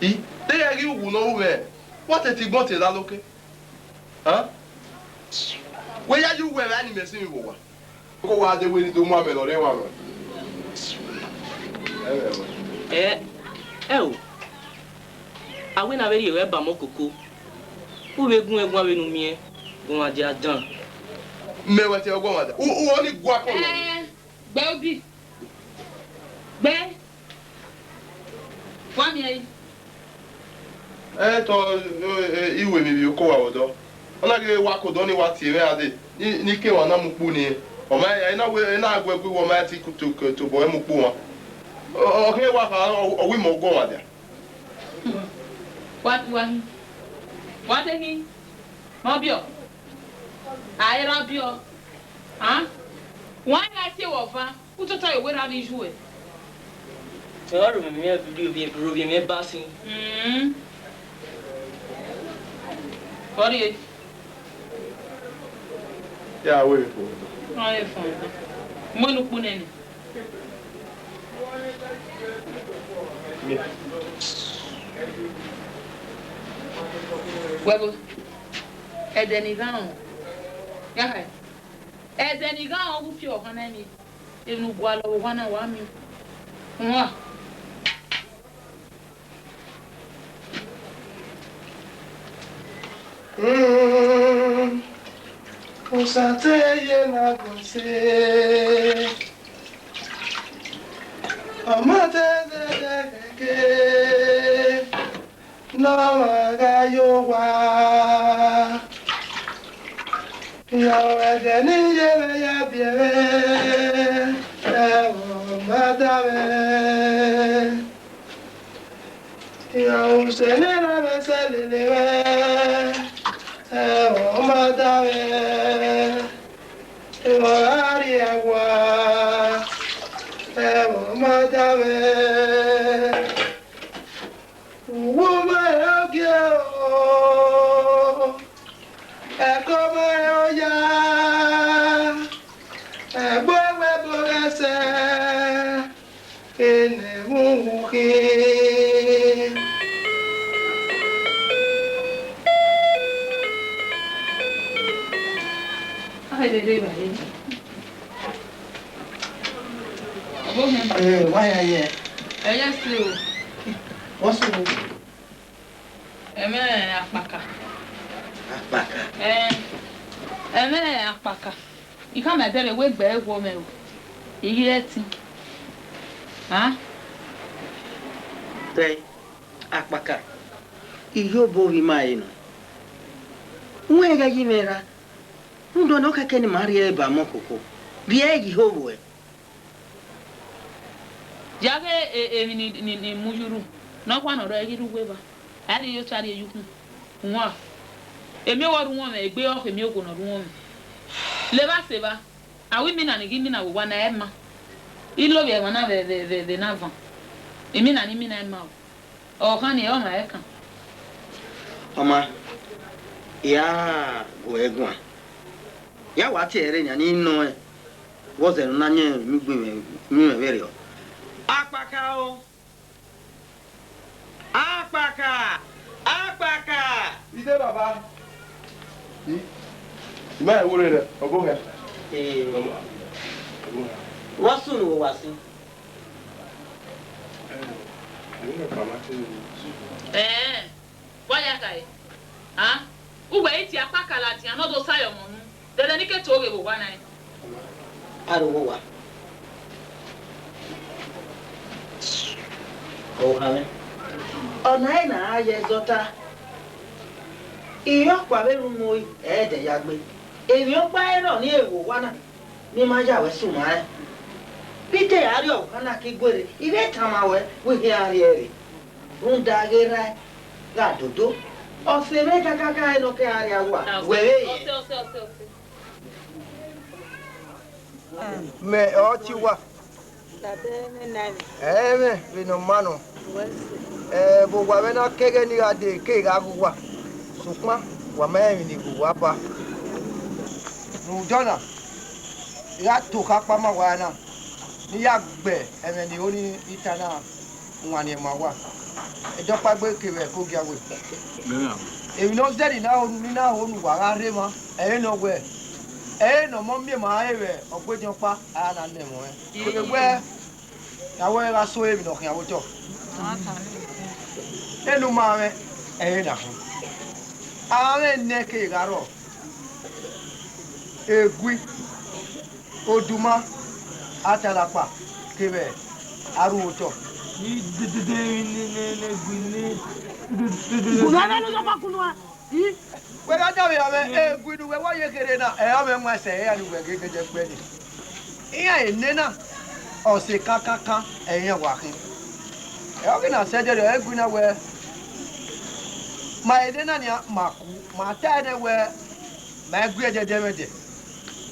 I, te ya ghi wu ne ọ ru mwẹ, wa te tigbọn te laloke. Hẹn? Wẹ ya ye uwu ẹmwẹ ne imẹ sinmwi vbe owa. Ko wa dee wẹ ne I do mu amẹ ne ọ rre emwa mwẹ. Ẹ, ẹ o, a wẹ ne a vbe rhie ruẹ ba ọmọ koko, u vbe gun ẹguae vbene u miẹn, gu ọmwa dia dan. Mẹ wẹ te ọguọmwadia, u, u ọni gua kọ nọ. Ẹ, gbe obi. Gbe. Wa miẹn ẹre. Ẹ tọ, ẹ, ẹ, I ru emwi vbe oko wa vbe odọ. Ọ na ghi wa ke odọ ni wa tie mwẹ gha dee, ni, ni ke emwa na mu ukpu ni. Ọ ma, ẹ na wẹ, ẹ na gu ẹre gu wẹ ọ ma ti ku to, ku tobọ ẹre mu ukpu mwa. Ọ, ọ khian wa kha, ọ, ọ wẹ imẹ ọguọmwadia. Wa, wa hin. Wa te hin. Ma biọ. A i ra biọ. A? Wa ya tie wẹ ọvan. U tota ye owẹ ra vbe iye uẹ. Ẹ, ọ rhie ovbi mwẹ, rhie ovbi mwẹ ba sin. Mm. Ọ rhie. Ya wẹ fo. Ọ ye fo. Mu enu ukpu nene. Mi. Wẹ bo. Ẹdẹ ne I gha rẹn. Ya ha. Ẹdẹ ne I gha rẹn, ọ gu fi ọkhan na mi. Emwi ne u gualọ vbe owa na, wa miẹn. Huan. Mm, Osa te ye na gọse. Ọ ma te zẹdẹ kẹkẹ. Ne ọmwa gha ye owa. Iran ẹdẹ ne I ye mwẹ ya biẹ mwẹ, ẹ, ọ ma da mwẹ. Iran use ne erha mwẹ sẹ lele mwẹ, ẹ, ọ ma da mwẹ. Emwa gha rrie ẹwa, ẹ, ọ ma da mwẹ. Uwu Ẹko mwẹ oya, ẹgbe wẹ bo ghẹ sẹ, enẹ mu khin. Ọbọ hẹn. Ee, wa ya ye. Ẹ ya si o. What's up? Ẹmwẹ akpaka. Akpaka. Ẹ, ẹmwẹ akpaka. I khama ẹdẹrẹ wẹ egbe ẹre wọọ mwẹ o. I ghi re ẹtin. A? Tẹ, akpaka. Iyobọ ovbi ima ẹre nọ. Wẹ ghẹ yi mwẹ ra. Rhunmwuda ọnii ọ kẹkẹ ne ima rhie ẹre ba ọmọ koko. Rhie ẹre ye ihoho ẹre. Ya ghe e-, emwi ni, ni, ni mu ye urhu, nọkhua ne ọ rrọọ, ẹ ghi rre uwu evba, a rhie ye otu, a rhie ye ukhunmwu. Uwan, emwi ọghe ọ rre uwọnmwẹ, egbe ọghe emwi ọghe ne ọ rre uwọnmwẹ. Levba sẹ evba, a wẹ imina ni ghi mina vbe owa na, ẹ ma. I lovbiẹ ẹmwẹ na vbe, vbe, vbe, vbe na van. Imina ni mina, ẹ ma o. Ọ khan nii, ọ ma ẹkan. Ọ ma, I ra gu ẹre guan. Ya wa tie ẹre nian ni nọ ẹn, vbọzẹ ne u na yin emwi ugbẹn mwẹ, ugbẹn mwẹ vberriọ. Akpaka o! Akpaka! Akpaka! Ide baba. I, I ma wo rre, ọ bọ hẹ. Ee. Ọ bọ hẹ. Vbọ sunu vbe owa sin? Ẹẹn, wa ya khare. A, uwẹ i tie akpaka ladian ne ọ do sa ye ọmọ unu, dẹdẹ ne I ke to ghe vbe owa na. Arowa. Ohanmwẹ. Ọna ẹre ne a ya ẹzọ ta. Irẹn ọkpa vbe ru mo ẹdẹ ya gbe. Emwi ọkpa ẹre ọnii vbe owa na. Ne ima ya ruẹ sẹ uma rẹn. Pita a rrie ọvbokhan na ke I guerre, I vbe tama ruẹ wẹ I khian rrie ẹre. Rhunmwuda ghe erha gha dodo, ọse mwẹ kakaka ẹre ne ọ ke a rrie awa, wẹ vbe rẹn. Ọse, ọse, ọse, ọse. Mẹ ọtẹn uwa. Ẹmwẹ vbene ọ ma nọ. Ẹ, vbe owa mwẹ na keghe ne I gha dee, ke I gha ghe uwa. Sokpan wa ma rẹn emwi ne I ghe uwa ba. Rhunmwuda ọna, I gha to okha ọkpa ma uwa na, ne I ya gbe ẹmwẹ ne I ho ne I ta na wanniẹn ma uwa. Ẹdẹ ọkpa egbe kevbe ẹko gia wẹ. Emwi ne ọ zẹdẹ ne I na ho ne uwa gha rre emwa, ẹre nọ wẹ, ẹre ne ọmọ miẹn ma ẹre vbe ọgbediọn ọkpa, a na nẹ ẹmwẹ ọnrẹn. Wẹ, ya wẹ gha so emwi ne ọ khian vbe otọ. Enu ma mwẹ, ẹre na khin. A mwẹ nẹ ke gha rrọọ. Egui, oduma, atalakpa, kevbe aruotọ. Ni dede ne, ne, ne egui ne. Wẹ gha davbe ya mwẹ egui ne uwẹ wa ye kherhe na, ẹ, ọ mwẹ wan sẹ, ẹ, ya ne uwẹ ghe gẹdẹ gbe ni. Iran ene na, ọse kankankan, ẹ, iran wa khin. Ẹ, ọ ghi na sẹ ẹdẹrriọ, egui na wẹ, ma ene na nian, ma ku, ma ta ẹnẹ wẹ, ma gui ẹdẹdẹmwẹdẹ.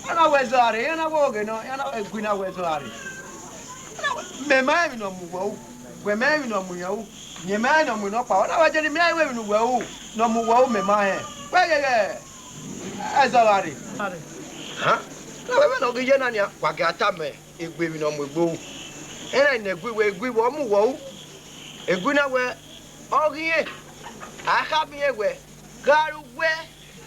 Iran na wẹ zọ gha rre, iran na wẹ oghe nọ, iran na wẹ egui na wẹ zọ gha rre. Mẹ ma rẹn emwi ne ọ mu uwẹ ru, wẹ ma rẹn emwi ne ọ mu irẹn ru, rẹn ma rẹn ne ọ mu inọkpa. Ọ na wẹ jẹn ne mẹ rẹn emwi ne uwẹ ru, ne ọ mu uwẹ ru, mẹ ma rẹn. Wẹ ghẹghẹ, ẹzọ gha rre. Ha? Na wẹ vbene ọ ghi ye na nian, wa gha tama egbe emwi ne ọ mu egbe ru. Iran ne egui wẹ, egui wẹ ọ mu uwẹ ru. Egui na wẹ, ọ ghi rẹn, a kha miẹn wẹ, gha ru wẹ.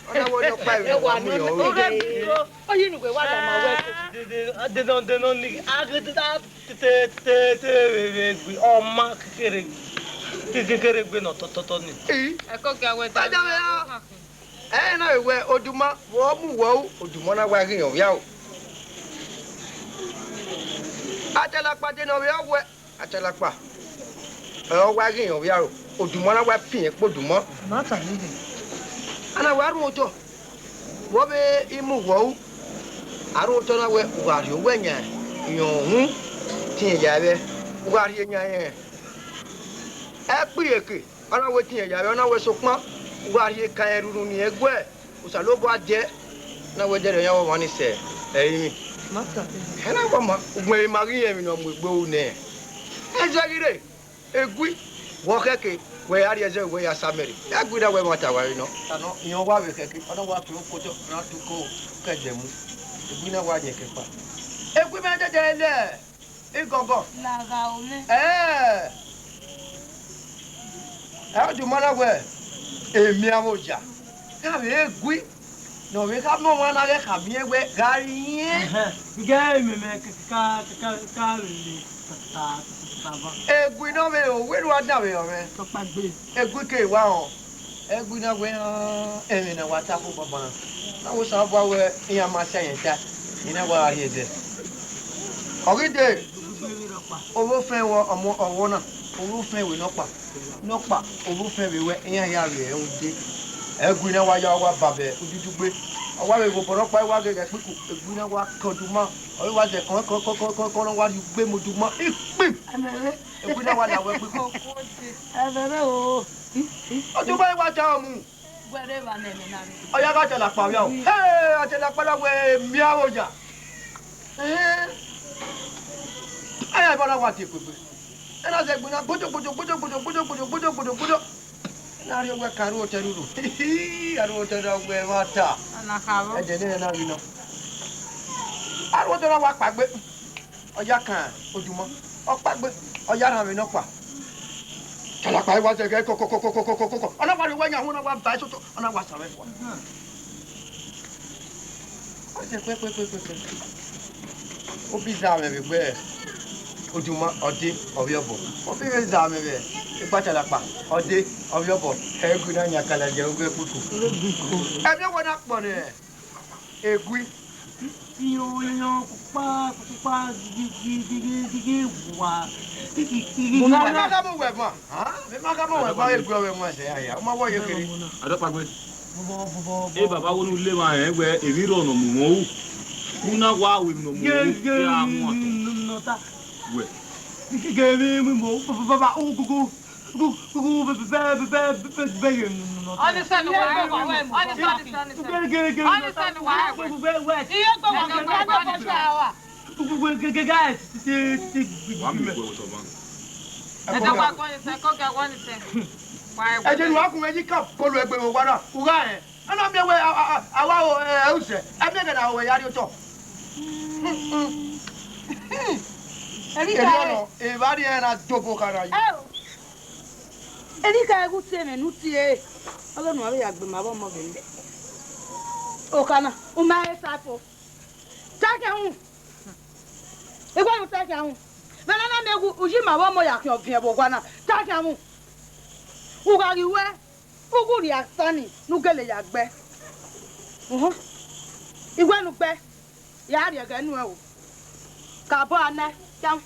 Ọ na wẹ ọnọkpa emwi ne ọ mu irẹn ru. Ọ ghi rẹn, ọ ghi rẹn. Oyi ne uwẹ wa dama wẹ. Dede, dede, dede, ni, a ghi dede, a te, te, te, te, vbe, vbe, vbe, ọ ma kekere, ke, kekere gbe nọ tọtọtọ ni. Ii. Ẹko gẹ wẹ da. Bada wẹ ya. Ẹ na wẹ oduma, vbe ọ mu wẹ ru, oduma na wa ghi rẹn ovbi aro. Atalakpa de ne ọ vbe ọ wẹ. Atalakpa, ẹ, ọ wa ghi rẹn ovbi aro, oduma na wa fian kpo oduma. Ma ta nighe. A na wa rhie otọ, vbe ọ vbe I mu uwẹ ru, a rhie otọ na wẹ, u gha rhie owẹ yan irẹn uhunmwu, te irẹn ya vbe, u gha rhie yan irẹn ẹkpireke, ọ na wẹ te irẹn ya vbe, ọ na wẹ sokpan, u gha rhie ekan irẹn rhurhu ne irẹn guẹ. Osanobua dẹ, na wẹ dẹrriọ yan ọmwa ni sẹ ẹrinmwi. Ma ta. Ẹ na wẹ ọmwa, ugbẹn emwi ma ghi rẹn emwi ne ọ mu egbe ru nẹ. Ẹzọ ghi rre, egui, wẹ ọ khẹke, Wẹ a rhie ẹzẹ wẹ ya sa mẹ rre. Egui na wẹ mwa ta wa re nọ. Ta nọ, iran wa vbe khẹke, ọ na wa tuẹ okoto, ọ na tuẹ uko, kẹdẹ mu. Egui na wa yẹn kẹkpa. Egui mẹ dẹdẹ lẹ. Igọgọ. Lagha ome. Ẹẹ. Ẹ, ọ duma na wẹ, emiavbe oya. Ka vbe egui. Ne ọ vbe kha mẹ ọmwa na ghẹ khama irẹn wẹ gha rrie irẹn. Ẹhẹn, I ghẹ mẹmẹ ka, ka, ka, ka, ka vbe ta, ta, ta, ta, ta. Egui ne ọ vbe ro, wẹ ne uwa danmwehọ mwẹ. Tọkpa gbe. Egui ke wa họn. Egui na wẹ, ah, ẹmwẹ ne a wa ta khin banbanna. Na wẹ Osanobua wẹ iran ma sẹ ẹyẹn ta, I na wa gha rhie ẹdẹ. Ọ ghi dee, ovbi ofẹn wẹ ọmọ ọvbọ na, ovbi ofẹn wẹ nọkpa. Nọkpa, ovbi ofẹn vbe wẹ iran ya vbe ẹre ude. Egui na wa ya wa ba vbe ududugbe. Ọ wa vbe vbe obọ nọkpa, I wa gheghe ẹkpiko, egui na wa kọn duma. Ọ wa zẹ kọn, kọn, kọn, kọn, kọn, kọn, ọ wa rhie ugbe mu duma. Ikpim! Egui na wa la wẹ ẹkpiko. Ẹvẹvbe o. Ọ duma, I wa ta ọmọ. Wẹ rre evba ne ẹmwẹ na rre. Ọ ya gha tẹlẹ akpa vbe o. Hey, ọ tẹlẹ akpa na wẹ miavbe oya. Ẹhẹn. Ẹ ya, evba na wa tie kpegbe. Ẹ na zẹ egbe na gbodo, gbodo, gbodo. Ẹ na rhie wẹ ka ru otọ ruru. A ru otọ na wẹ ẹmwata. Ana kha vbọ. Ẹdẹ ne na ghi nọ. A ru otọ na wa kpaegbe. Ọ ya kan oduma. Ọ kpaegbe. Ọ ya rhan vbe nọkpa. Tẹlẹ akpa i wa zẹ ghe kọkọkọkọkọkọ. Ọ na wa rhie wẹ yan, ọ na wa ba ẹsoto. Ọ na wa sa vbe fua. Ọ sẹ kpẹkpẹkpẹkpẹ. Obi zẹ amwẹ vbe egbe oduma, ọ dee, ọ vbe obọ. Obi vbe zẹ amwẹ vbe egbe atalakpa, ọ dee, ọ vbe obọ. Egui na yan kala ye ughe kpuku. Ẹmwẹ wẹ na kpọ nẹ, egui. Iyan, iyan, kpukpa, kpukpa, gigi, gigi, gigi, wa. Gigi, gigi, gigi. Mẹ ma gha mu wẹ ma, ha? Mẹ ma gha mu wẹ ma, egui ọvbehe wan sẹ ya ya. Ọ ma wẹ ọ ye kere. Adọkpagbe. Bọbọ, bọbọ, bọbọ. E baba, wo ne u le emwa rẹn wẹ emwi rrọọ ne ọ mu mwẹ ru? U na wa ru emwi ne ọ mu mwẹ ru, ya mu a. Wẹ. Ọnịsẹ ne uwa ẹvbo, ọnịsẹ ne uwa ẹvbo, ọnịsẹ, ọnịsẹ, ọnịsẹ. Ọnịsẹ ne uwa ẹvbo. Iye gbe wa, gbe wa, gbe wa. Wa miẹn egbe otọ ban. Ẹdẹ wa gbe ọnịsẹ, ko gẹ wa ọnịsẹ. Wa ẹvbo. Ẹdẹ ne uwa kun mwẹ yi ka kọlu egbe vbe owa na, u gha rẹn. A na miẹn wẹ a, a, a, a wa ho, ẹ, usẹ, a miẹn ẹghẹ ne a ho wẹ ya rrie otọ. Erriọ nọ, evba rrie na dobo kha na yo. Erriọ, ghẹ gu tie mwẹ ne u tie, ọghe ne uwa vbe ya gbe ma vbe ọmọ vbe nẹ. Okha na, u ma he sa fo. Ta khian wu. Igua nu ta khian wu. Vbe ne a na miẹn wẹ u yi ma vbe ọmọ ya khian ọviẹn vbe owa na, ta khian wu. U gha ghi wẹ, u ghi rhie asani ne u gele ya gbe. Uhun. I wẹ ne u gbe, ya rhie ẹghẹ nuẹn o. Kabọ a nẹ, khian.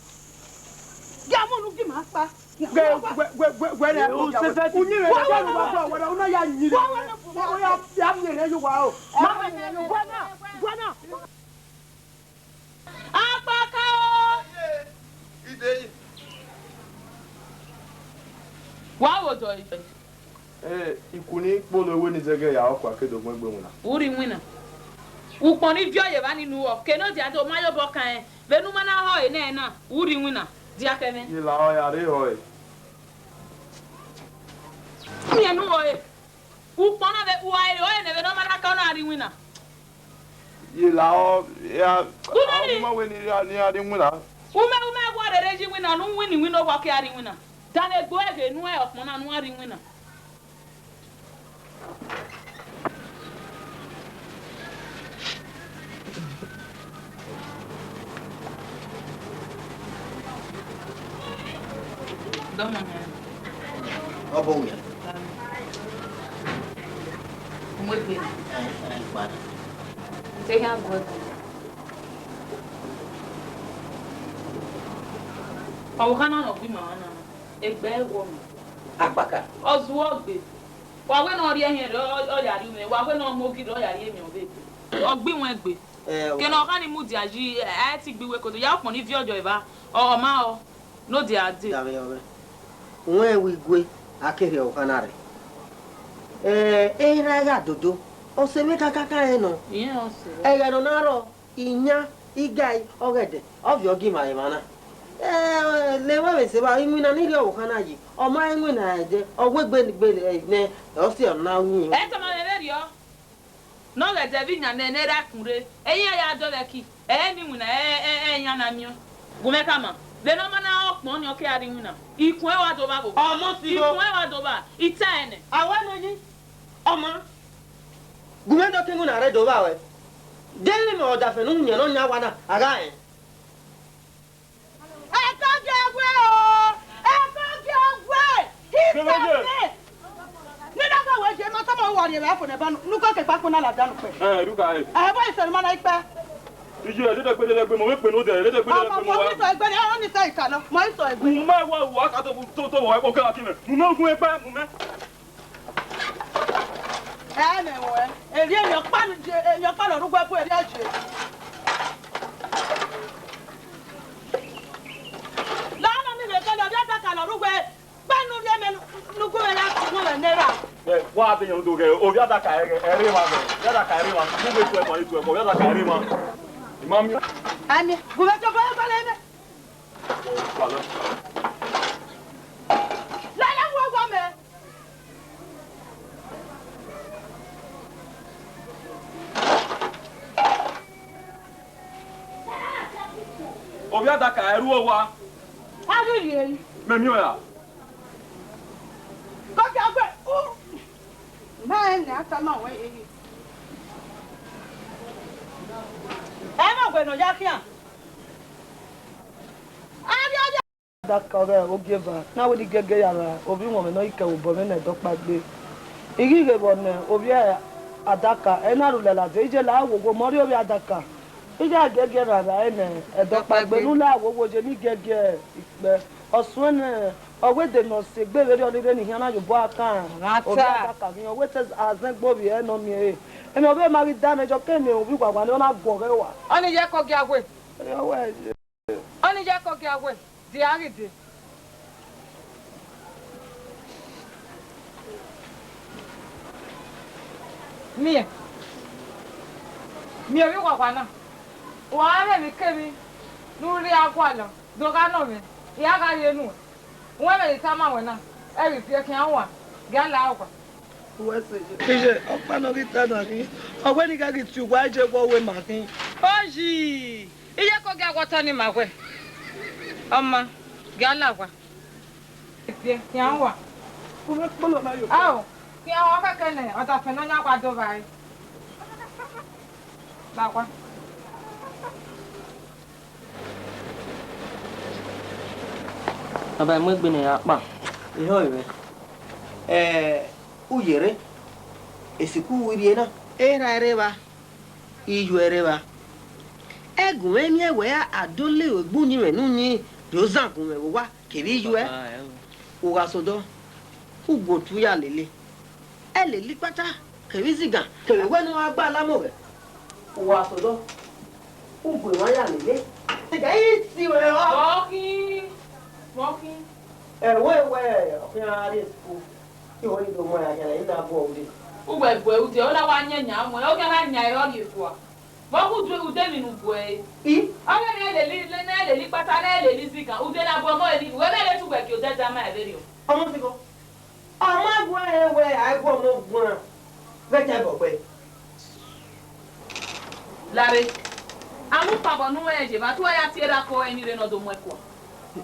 Gie a mu unu gie ima kpa. Wẹ, wẹ, wẹ, wẹ, wẹ rẹ, u se fẹ, u yin rẹ, wẹ, wẹ, wẹ, wẹ, wẹ, wẹ, u na ya yin rẹ, wẹ, wẹ, wẹ, ya, ya miẹn rẹ ye uwa o. Ma miẹn rẹ ye uwa. Wẹ na, wẹ na. Akpaka o! Ide yi. Wa wo dọ yi. Ee, ikun ni kpolo ewe ni zẹgẹ ya ọkua ke do gbẹn egbe winna. U rri iwinna. Ukpọn ni viọ ye evba ni nu ọ, ke ne ọ dia do ma ye obọ kan ẹn, vbene u ma na họ ẹre nẹ na, u rri iwinna, dia kẹ mwẹ. Ye la ọ ya re họ ẹre. Miẹn ne u họ ẹre. Ukpọn na vbe, u gha re ọre nẹ vbene ọ ma na ka ọ na rri iwinna. Ye la ọ, ya, u ma wẹ ne I rri, ne I rri iwinna. U mẹ, u mẹ wẹ rere ye iwinna, ne u winna iwinna, ọ wa ke a rri iwinna. Danegbe ẹghẹ ne u rẹn ọkpọn na ne u gha rri iwinna. Dọmọ nẹ. Ọ bọ wiẹ. Mu egbe. Ẹ, ẹ, gba. Te hia gu egbe. Ọvbokhan na nọ gbe ima na, egbe ẹghẹ ọnii. Akpaka. Ọ zuọ gbe. Wa wẹ ne ọ rhie ẹhiẹn rẹ, ọ, ọ ya rhie umwẹ. Wa wẹ ne ọ mu ogi rẹ, ọ ya rhie emwi ọvbehe. Ọ gbe iwẹn gbe. Ẹ, kene ọ kha ni mudia yi, ẹ, a i ti gbe iwe koto. Ya ukpọn ni viọ ọjọ eva, ọ, ọ ma rọ, ne ọ dia dee. Davbe ọmwẹ. Wẹ ẹvbo igue, a ke rhie ọvbokhan na rre. Ẹ, erha gha dodo, ọ sẹ mwẹ kakaka rẹn nọ. Irẹn ọ sẹ. Ẹghẹ ne ọ na rrọọ, iyan, igai, ọghẹdẹ, ọ viọ ọgimwa emwa na. Eh, le wẹ vbe sẹ evba, iwinna ni rhie ọvbokhan na yi, ọ ma rẹn iwinna ẹdẹ, ọ wegbe gbe nẹ, ọ si ọna winna. Ẹ tama mwẹ vberriọ, ne ọ ghẹ dẹ vbe iyan nẹ, ne erha ẹkun rre, ẹyin ya dọlọ ẹki, ẹ i re ne iwinna, ẹ, ẹ, ẹ, iyan na miẹn. Gu mwẹ khama, vbene ọ ma na re ọkpọn ni ọ ke ra rrie iwinna, ikun ẹre wa do vba vbe owa. Ọmọ si do. Ikun ẹre wa do vba, I ta ẹre nẹ. A wẹ nọ yi, ọmọ, gu mwẹ do ke iwinna rre do vba ruẹ. Deghẹ mẹ ọdafẹn ne u yan ne ọ yan owa na, a gha rẹn. Ẹkọ gie wẹ o, ẹkọ gie wẹ, Kẹmẹjẹ. Isẹse. Ne na gha wẹ je ma tama uwa rhie vbe iPhone eba nu, ne u koko ekpakpo na ladian ukpẹ. Eh, Ruka, eh. Eh, vbọ isẹ ma na ikpẹ. Iye, dede gbe, dede gbe, mọ vbe kpe ne odẹ, dede gbe, dede gbe, mọ wa. Ọmọ, mọ isọ egbe, ne ọ ni sẹ ika nọ, mọ isọ egbe. Mu mẹ wa, wa ka to, to, to, wa, ẹkpọ kẹra ki mẹ. Mu mẹ gun ekpẹ, mu mẹ. Ẹ mẹ wẹ, erriọ emwi ọkpa ne je, emwi ọkpa ne ọ rre uwu ẹkun erriọ je. Lọnọ ni vbe kẹlẹ, ovbi adaka ne ọ rre uwu ẹkun ne u rhie mẹ ne u gu mwẹ ya gu mwẹ ne erha. Ẹ, wa be yan do ghẹ, ovbi adaka ẹre, ẹre emwa ghẹ, ovbi adaka ẹre emwa, u vbe tu ẹkọ, i tu ẹkọ, ovbi adaka ẹre emwa. I ma miẹn. Ani, gu mwẹ tobọ ẹgbẹlẹ nẹ. Lele wo wa mẹ. Ovbi adaka ẹre uwa. A ghi rhie. Mẹ miẹn ọẹn ra? Kọfia gbe. U. Ma rẹn ne a tama wẹ yeye. Ẹ ma wẹ ne ọ ya khian. A rhie ya. Adaka ọghe ogieva na wẹ ne I gẹgẹ ya ra ovbi uwọnmwẹ ne ọ i kẹ vbe obọ mwẹ ne Ẹdọkpaegbe. I ghi ghe vbọ ne ovbi adaka ẹre na rhulẹ ladian, I je la wowo mẹ, ọ rrie ovbi adaka. I gha gẹgẹ ra ra ẹre ne Ẹdọkpaegbe ne u la wowo ye ne I gẹgẹ ikpẹ. Ọ suẹn nẹ, ọ wẹ de ne ọ si egbe vberriọ ni rre ne I khian na ye obọ kan. Ovbi adaka ghi, ọ wẹ te azẹn gbe ovbi ẹre ne ọ miẹn ẹre. Ẹmwẹ ọ vbe ma ghi da mẹ, jọ ke ne ovbi uwawa ni ọ na guọghọ ẹre ua. Ọni ye ẹkọ gia wẹ. Ọ wẹ ye. Ọni ye ẹkọ gia wẹ, de a ghi de. Miẹn, miẹn ovbi uwawa na, wa mwẹ emwi kemwi ne u rhie a gualọ, do gha nọ mwẹ, I a gha rhie nuẹn. Uwẹ vbe I tama wẹ na, ẹ ghi viẹ khian wan, gie a la owa. Uwẹ sẹ ye. Iye, ọkpa ne ọ ghi ta na khin, ọ wẹ ne I gha ghi tie uwa je vbe ọvbokhan khin. Oyi, iye ko gie a wẹ otọ ni ma wẹ. Ọma, gie a la owa. Viẹ khian wan. Uwẹ kpolo na yo. Ao, khian wan kẹkẹ nẹ, ọdafẹn ne ọ yan wa do vba re. La owa. Baba, I mu egbe ne ya kpa. Ihọ mwẹ. Eh, u yerre, esikuru i rrie na. Erha ẹre evba, iyu ẹre evba. Ẹgun mwẹ miẹn wẹ a do le egbe uyinmwẹ ne uyinmwẹ do zan gun mwẹ vbe owa kevbe iyu ẹ. U gha sẹ odọ, u gu otu ya lele. Ẹ lele ikpata kevbe izigan, kevbe wẹ ne ọ gha gba alamọ ghẹ. U gha sẹ odọ, u gu emwa ya lele. Izigan i si ruẹ ọ. Vbọ khin, vbọ khin. Ẹ wẹ wẹ ọ khian rrie school. Iwẹ ni do mu ẹre khian, I na bu ẹre ude. Uwẹ bu ẹre ude, ọ na wa yan yan mu ẹre, ọ khian na yan ẹre ọ rhie fua. Vbọ khu ude, ude emwi ne u bu ẹre? I? Ọ ghe ne ẹ lele, ne ẹ lele ikpata, ne ẹ lele izigan, ude na bu ọmọ ẹre ni, wẹ vbe rre te uwẹ gie odẹ da ma ẹre vberriọ. Ọmọ fiko. Ọ ma gu ẹre wẹ a i gu ọmọ guan vbe ẹtẹ ẹbọ gbe. Lare, a mu kpabọ ne u mwẹ rẹn ye evba, te uwa ya tie erha ko ẹre ni rre ne ọ do mu ẹn kua.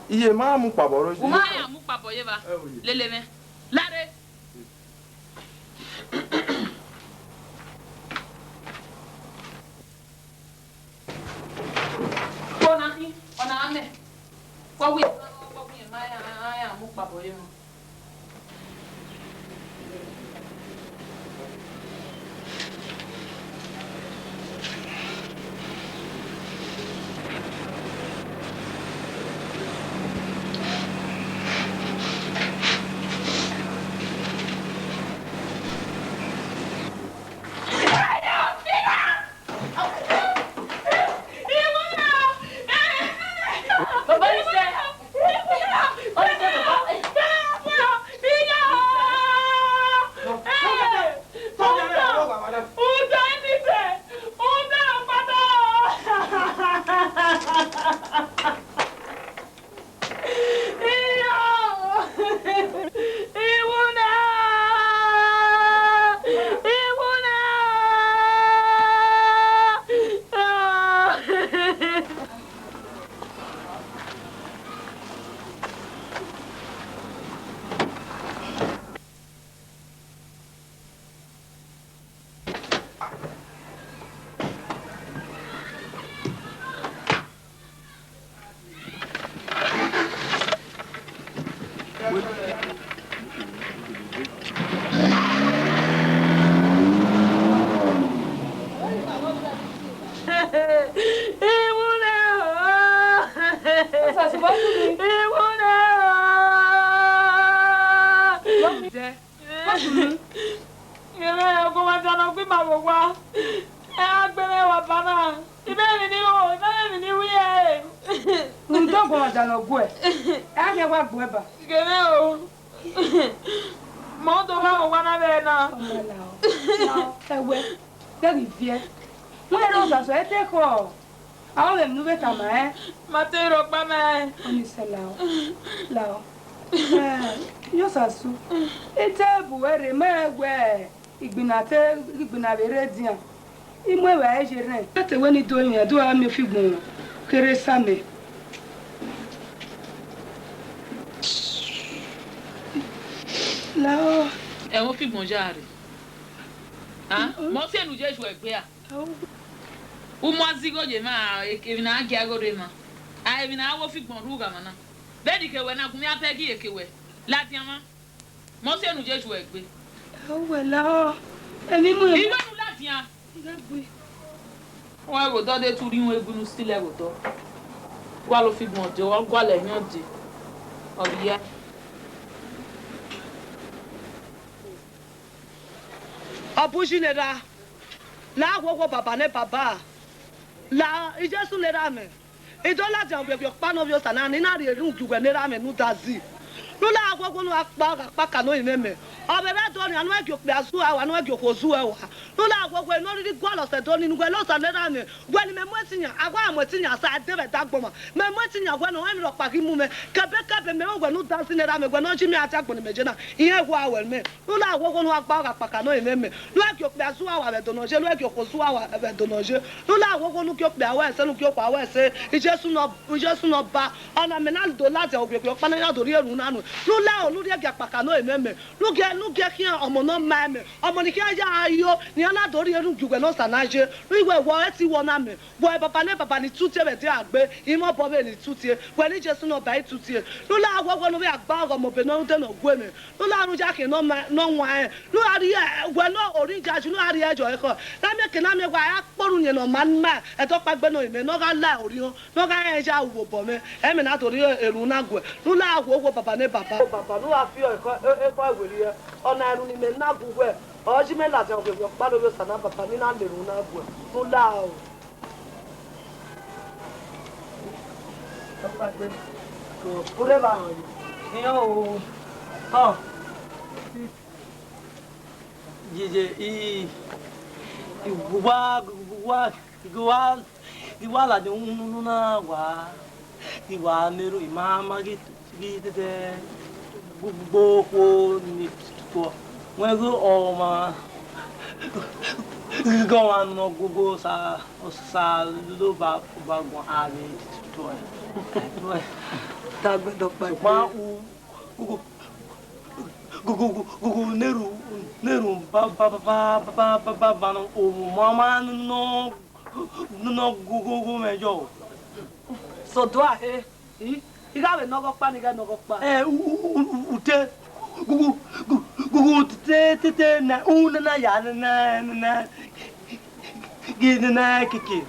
Iye, ma mu kpabọ rọ ye. U ma ya mu kpabọ ye evba. Ẹ o ye. Lele mwẹ. Lare. Ọna khin, ọna mẹ. Kọ wiẹ, kọ wiẹ, ma ya, ya mu kpabọ ye mọ. Sọsi, vbọ sunu? Iwu na. Vbọ sunu? Vbọ sunu? Ghẹ mwẹ ọguọmwadia ne ọ gbe ima vbe owa. Ẹ gha gbe mwẹ vbe aba na. I mwẹ emwi ne I ho, I mwẹ emwi ne I ru ẹre. Rhunmwuda ọguọmwadia ne ọ guẹ, ẹ ghi wa gbuẹ ba. Ghẹ mwẹ o. Mẹ ọ do gha vbe owa na vbe ẹre na. Ọmọ lao, lao, ẹwẹ, ghẹ ghi viẹ. Wẹ rẹn Osasu, ẹ te khọ. A ho vbe emwi ne u vbe tama ẹn. Ma te rhọkpa mẹ. Ọni sẹ lao, lao. Eh, Osasu, I te bu ẹre, mẹ wẹ igbinna te, igbinna vbe rre edian. I mu evbare ye rrẹn. Ẹ te wẹ ne I do rinmwian, do ra miẹn ofigbọn kherhe sa mẹ. Lao. Ẹmwẹ ofigbọn ya rre. A, mẹ ọ si enu ye ju ẹgbe a. U ma zigho ye emwa, emwi ne a gia igho rre emwa. A, emwi ne a wẹ ofigbọn rhu gha mwa na. Vbene I ke wẹ na, gu mẹ abeg ye ke wẹ. Ladian mwa. Mose nu Jesu ẹgbe. Ẹ wẹ la ọ, emwi mu emwi. Iwẹ nu ladian. Ighẹ gbe. Wẹ gho dọ de tu ri wọn egbe nu still ẹ gho dọ. Wa lo fi gbọn de, wa gualọ ẹhiọn de. Ọ vbe ya. Ọ bu uyi ne erha, la ghuoghuo baba ne baba, la Jesu ne erha mwẹ. I do ladian owioghi ọkpa ne Ovbi Osa na, ne I na rhie erhunmwu gie uwẹ ne erha mwẹ ne u da zẹ. Ne u la ghuoghuo ne u gha kpa ọghe akpaka ne orinmwẹ mẹ. Ọ vbe vbe Ẹdo nian ne uwẹ gie okpia zẹ uwa, ne uwẹ gie okhuo zẹ uwa. Ne u la ghuoghuo ne ọ rhirhi gualọ sẹ Ẹdo ni, ne uwẹ la Osa ne erha mwẹ. Wẹ ne mẹ mu ẹtin yan, a wa mu ẹtin yan sa ẹdẹ vbe ẹdẹ agbọn mwa. Mẹ mu ẹtin yan wẹ ne ọ rẹn emwi rhọkpa ghi mu mwẹ. Kẹbekẹbe mẹ wẹ ne u da zẹ ne erha mwẹ, wẹ ne ọ yi mwẹ a dia agbọn ne imẹ ye na. I rẹn ẹghua ruẹ mẹ. Ne u la ghuoghuo ne u gha gba ọghe akpaka ne orinmwẹ mẹ. Ne uwẹ gie okpia zẹ uwa vbe Ẹdo ne ọ ye, ne uwẹ gie okhuo zẹ uwa vbe Ẹdo ne ọ ye. Ne u la ghuoghuo ne u gie okpia ru ẹse, ne u gie okhuo ru ẹse. Jesu ne ọ, Jesu ne Ọba, ọna mẹ na do ladian owioghi ọkpa ne a na do rhie erhunmwu na nuẹn. Ne u la ro, ne u rhie gie akpaka ne orinmwẹ mẹ. Ne u gie, ne u gie khian ọmọ ne ọ ma ẹmwẹ, ọmọ ni khian ya yo, ne iran na do rhie erhunmwu gie uwẹ ne Osa na ye. Ne uwẹ wẹ ọre ẹtin wẹ ọna mẹ. Wẹ baba ne baba ni tutie vbe ẹdẹ a gbe, imẹ obọ vbe ni tutie, wẹ ne Jesu ne Ọba i tutie. Ne u la ghuoghuo ne u vbe gha gba ọghe ọmọ be ne ọ rhunmwuda ne ọ gu mwẹ. Ne u la ru ya khian ne ọ ma, ne ọ wan rẹn. Ne u gha rhie, wẹ ne orin yayi, ne u gha rhie ẹyọ ekhọe. Ne a miẹn ke ne a miẹn wẹ a ya kpọrọ uyẹn ne ọ ma ma, ẹdẹ ọkpa egbe ne orinmwẹ, ne ọ gha la orhiọn, ne ọ gha rẹn ya ru obọ mwẹ. Ẹmwẹ na do rhie erhunmwu na guẹ. Ne u la ghuoghuo baba ne baba. Baba, ne u gha fi ekhọe, ekhọe werriẹ, ọna erhunmwu ne imẹ na gu wẹ. Ọ yi mẹ ladian owioghi ọkpa ne Ovbi Osa na baba, ne I na la erhunmwu na guẹ. Ne u la o. Urhe evba. Iran o. Ọ. Ye, ye, I, I wa, wa, wa, I wa ladian unu na wa. I wa ne erhunmwu, I ma, ma ghi, ghi te, te, gbo, gbo, gbo ni tuọ. Wẹ ghe ọmwa, ghe ọmwa nọ guogho sa, sa lo ba, ba guan a vbe tuọ. Dagbe dọkpa. Ma u, gu, gu, gu, gu, gu, gu, ne erhunmwu, ne erhunmwu ba, ba, ba, nọ, o ma, ma nọ, nọ, nọ, gu, gu, gu, mẹ yọ. So do a he. I, I gha vbe nọ ọghe ọkpa, ne I gha nọ ọghe ọkpa. Ẹ, u, u, u, u te, gu, gu, gu, gu, gu, te, te, te, na, u na, na, ya, na, na, na, ghe, na, na, keke.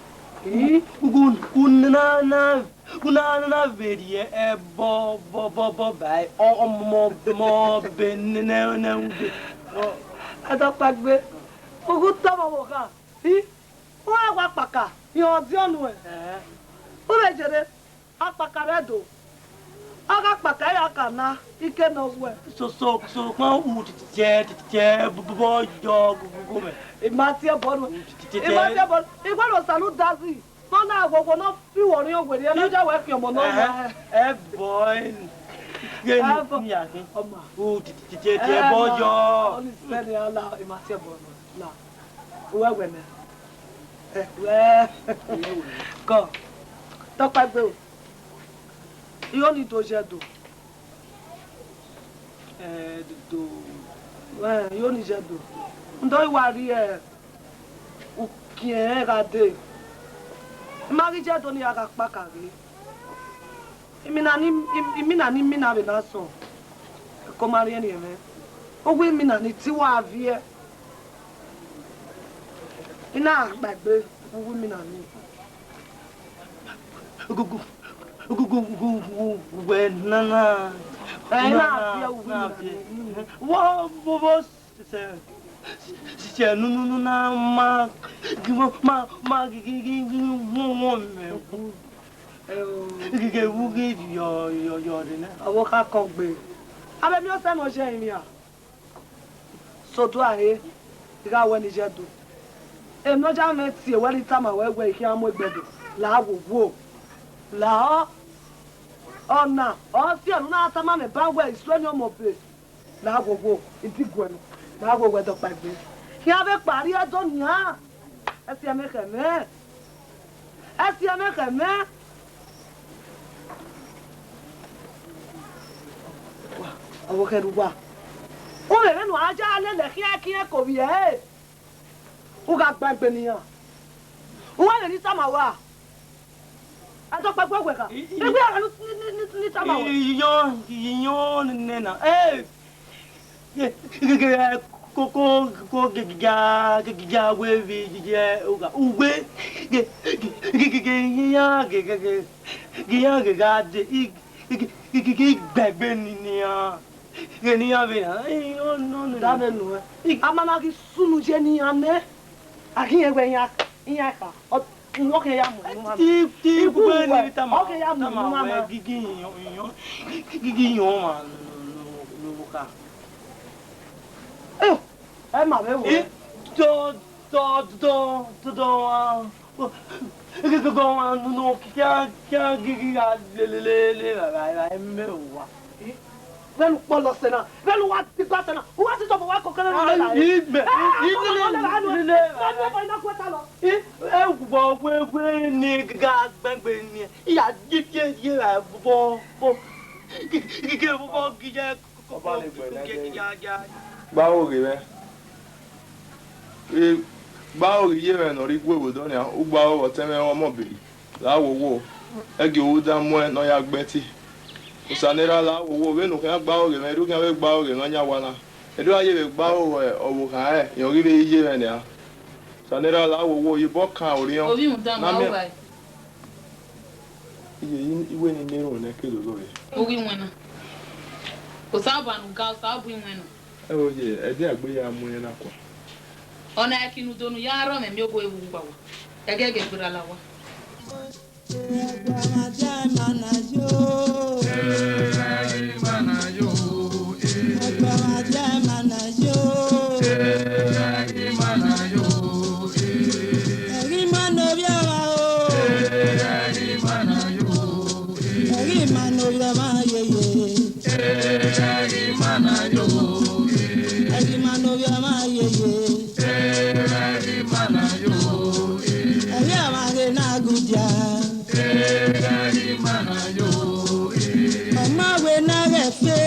Gu, gu, u na, na, u na, na, na, vbe rhie ẹbọ, bọ, bọ, bọ, ba, ọ, ọ, mọ, mọ, be, ne, ne, ne, u be. Ọ, ẹdọkpa gbe. Ugu tọ vbe ọvbokhan. I, u gha wa kpaka, rẹn ọdiọn nuẹn. Ẹ. U vbe jere. Akpaka rre Ẹdo, ọ gha kpaka ya ka na, ike ne ọ wẹ. So, so, so, kpọn u titẹ, titẹ, bọ, bọ, yọ, gu, gu, gu, mẹ. I ma tie ẹbọ nuẹn. Titẹ. I ma tie ẹbọ. I wẹ ne Osa ne u da zẹ. Ne ọ na ghwoghwo ne ọ fi uwẹ orhiọn werriẹ, ne ọ ya wẹ khian ọmọ ne ọ wa. Ẹbọ, ghẹ ni, ẹbọ. Ni ya khin. Ọma. U titẹ, titẹ, titẹ, ẹbọ yọ. Ọni sẹ ne a la, I ma tie ẹbọ nuẹn. La. Uwẹ wẹ nẹ. Ẹ, wẹ. Kọ. Tọkpa gbe o. Iyo ni do ye Ẹdo. Ẹ, do. Ẹ, iyo ni ye Ẹdo. Ndo I wa rhie ukiẹn rẹn gha dee. I ma ghi ye Ẹdo ne I ya gha kpaka ghe. Imina ni, im-, imina ni mina vbe na sọn. Ẹko ma rhiẹnrhiẹn mwẹ. Uwu imina ni te I wa viẹ. I na kpaegbe vbe uwu imina ni. Gugu, Gu, gu, gu, gu, wẹ na, na, ẹ, na, na viẹ, na, uwu na viẹ. Vbọ, vbọ, vbọ sẹ, sẹ, sẹ, nu, nu, nu, na ma, gi, ma, ma, ma, gi, gi, gi, gi, wọ, wọ mẹ. Ẹ o. Gi, gi, wu, gi, yọ, yọ, yọ, de nẹ. Ọvbokhan kọgbe. Avbe emwi ọsẹ ne ọ ye ẹrinmwi ra? Sodua he, I gha wẹ ne I ye do. Emwi ne ọ ya mwẹ tie wẹ ne I tama ruẹ wẹ I khian mu egbe do, la wo wo. La ọ, ọna, ọ si ẹre ne u na tama mwẹ ba wẹ I suẹn ọmọ be. La wo wo, I diguẹ nọ, la wo wẹ dọkpa egbe. Khian vbe kpa rrie Ẹdo nian. Ẹsiẹmwẹ khẹ mwẹ. Ẹsiẹmwẹ khẹ mwẹ. Wa, ọvbokhan rre uwa. U vbe vbene u a ya lele khian khian ko vbiẹ ẹre. U gha gba egbe ne iran. U wa vbe ne I tama ruẹ a? Ẹdọkpa egbe wẹ kha. I, i, egbe a gha ne, ne, ne, ne, ne I tama ruẹ. Iyọn, iyọn nẹ na. Ẹ, Ge-, ge-, ge-, ko, ko, ko, ge-, ge-, ga, ge-, ge-, ga wẹ vbe ye ugha, uwe, ge-, ge-, ge-, ge-, ge-, iran ge-, ge-, ge-, ge-, iran ge gha de, i, i, i, i, i gbẹgbe ni nian, ghe ne iran vbe na, i, no, no, no, no. Dame nuẹn. I, a ma na ghi sunu ye ne iran nẹ, a ghi rẹn wẹ iran, iran kha. Ọ, Uwẹ ọ khian ya mu unu ma. Ti, ti, iwu uwẹ, ọ khian ya mu unu ma. Gigi yọn, yọn, gigi yọn ma, no, no, no, no, ka. Eh, ẹ ma vbe wo. I, dọ, dọ, dọ, dọ, dọ, wa. Gigi, gigi, wa, no, no, kia, kia, gigi, ga, le, le, le, le, ra, ra, ra, ẹ mẹ wa. Vbene u kpọlọ sẹ na, vbene u wa digba sẹ na, u wa si tobọ wa koko nene ọnrẹn la. I mẹ, i nene, nene. Vbene u wa na kuẹta lọ. I, e wọ wẹ wẹ ne gha gbẹn gbe ni, I ya di tie ye ra bọ bọ. Gige bọ bọ gige. Ọba ne gbe nẹ. Gba oghe mwẹ. E gba oghe ye mwẹ ne ọ rre igue vbe odọ nian, u gba oghe ọtẹn mwẹ ọmọ beri. La wowo, ẹgie u da muẹn ne ọ ya gbe ẹtin. Osa ne erha la wowo, vbene u khian gba oghe mwẹ, erha u khian vbe gba oghe mwẹ ọyan wa na. Erha u ra ye vbe gba oghe ọvbokhan rẹn, rẹn ọ ghi vbe ye mwẹ nian. Osa ne erha la wowo, ye obọ kan orhiọn. Ovbi rhunmwuda ma miẹn. Uwa. Iye, i, iwe ne I miẹn erhunmwu nẹ ke lolo re. Oghi wẹn na. Osanobua ne u ga, Osanobua iwẹn nọ. Ẹ o ye, ẹdẹ a gbe ya mu iran na kua. Ọna ẹki ne u do ne u ya rrọọ mwẹ miẹn obo ẹvbo uwa wa. Ẹgẹgẹ gberra la owa. Ẹgima ne ovbi ọmwa o. Ẹgima ne ovbi ọmwa yeye. Ẹgima ne ovbi ọmwa yeye. Ẹgima ghe na gudia. Ọ ma wẹ ne a ghẹ fe.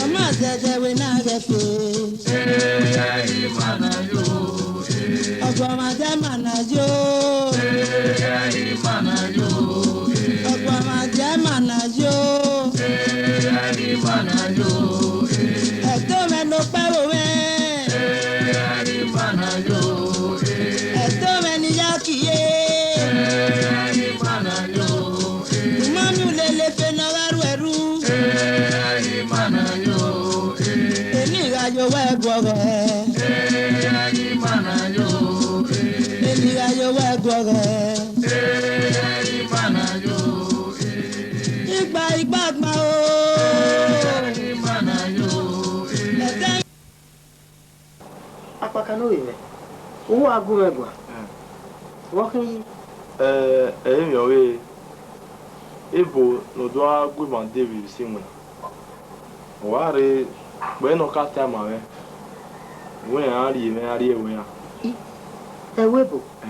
Ọ ma zẹzẹ wẹ ne a ghẹ fe. Ọguọmwadia ma na yo. Ọguọmwadia ma na yo. Ẹto mwẹ ne okpẹvbo mwẹ. Ẹto mwẹ ne I ya kie. U ma miẹn ulele fe ne ọ gha ru ẹrhu. Eni gha yo wẹ guọghọ. Eni gha yo wẹ guọghọ. Igba igba gba o. Ẹdẹ Akpaka ne ovbi mwẹ, u wa gu mwẹ guan. Mm. Vbe ọ khin yi? Ẹ, ẹ i miẹn ọghe ebo ne ọ do gha gu ima de vbe isi iwinna. Ọ wa rre, ukpẹ ne ọ ka tama mwẹ wẹ iran rhie mwẹ, iran rhie ẹvbo iran. I, ẹvbo ebo? Ẹ,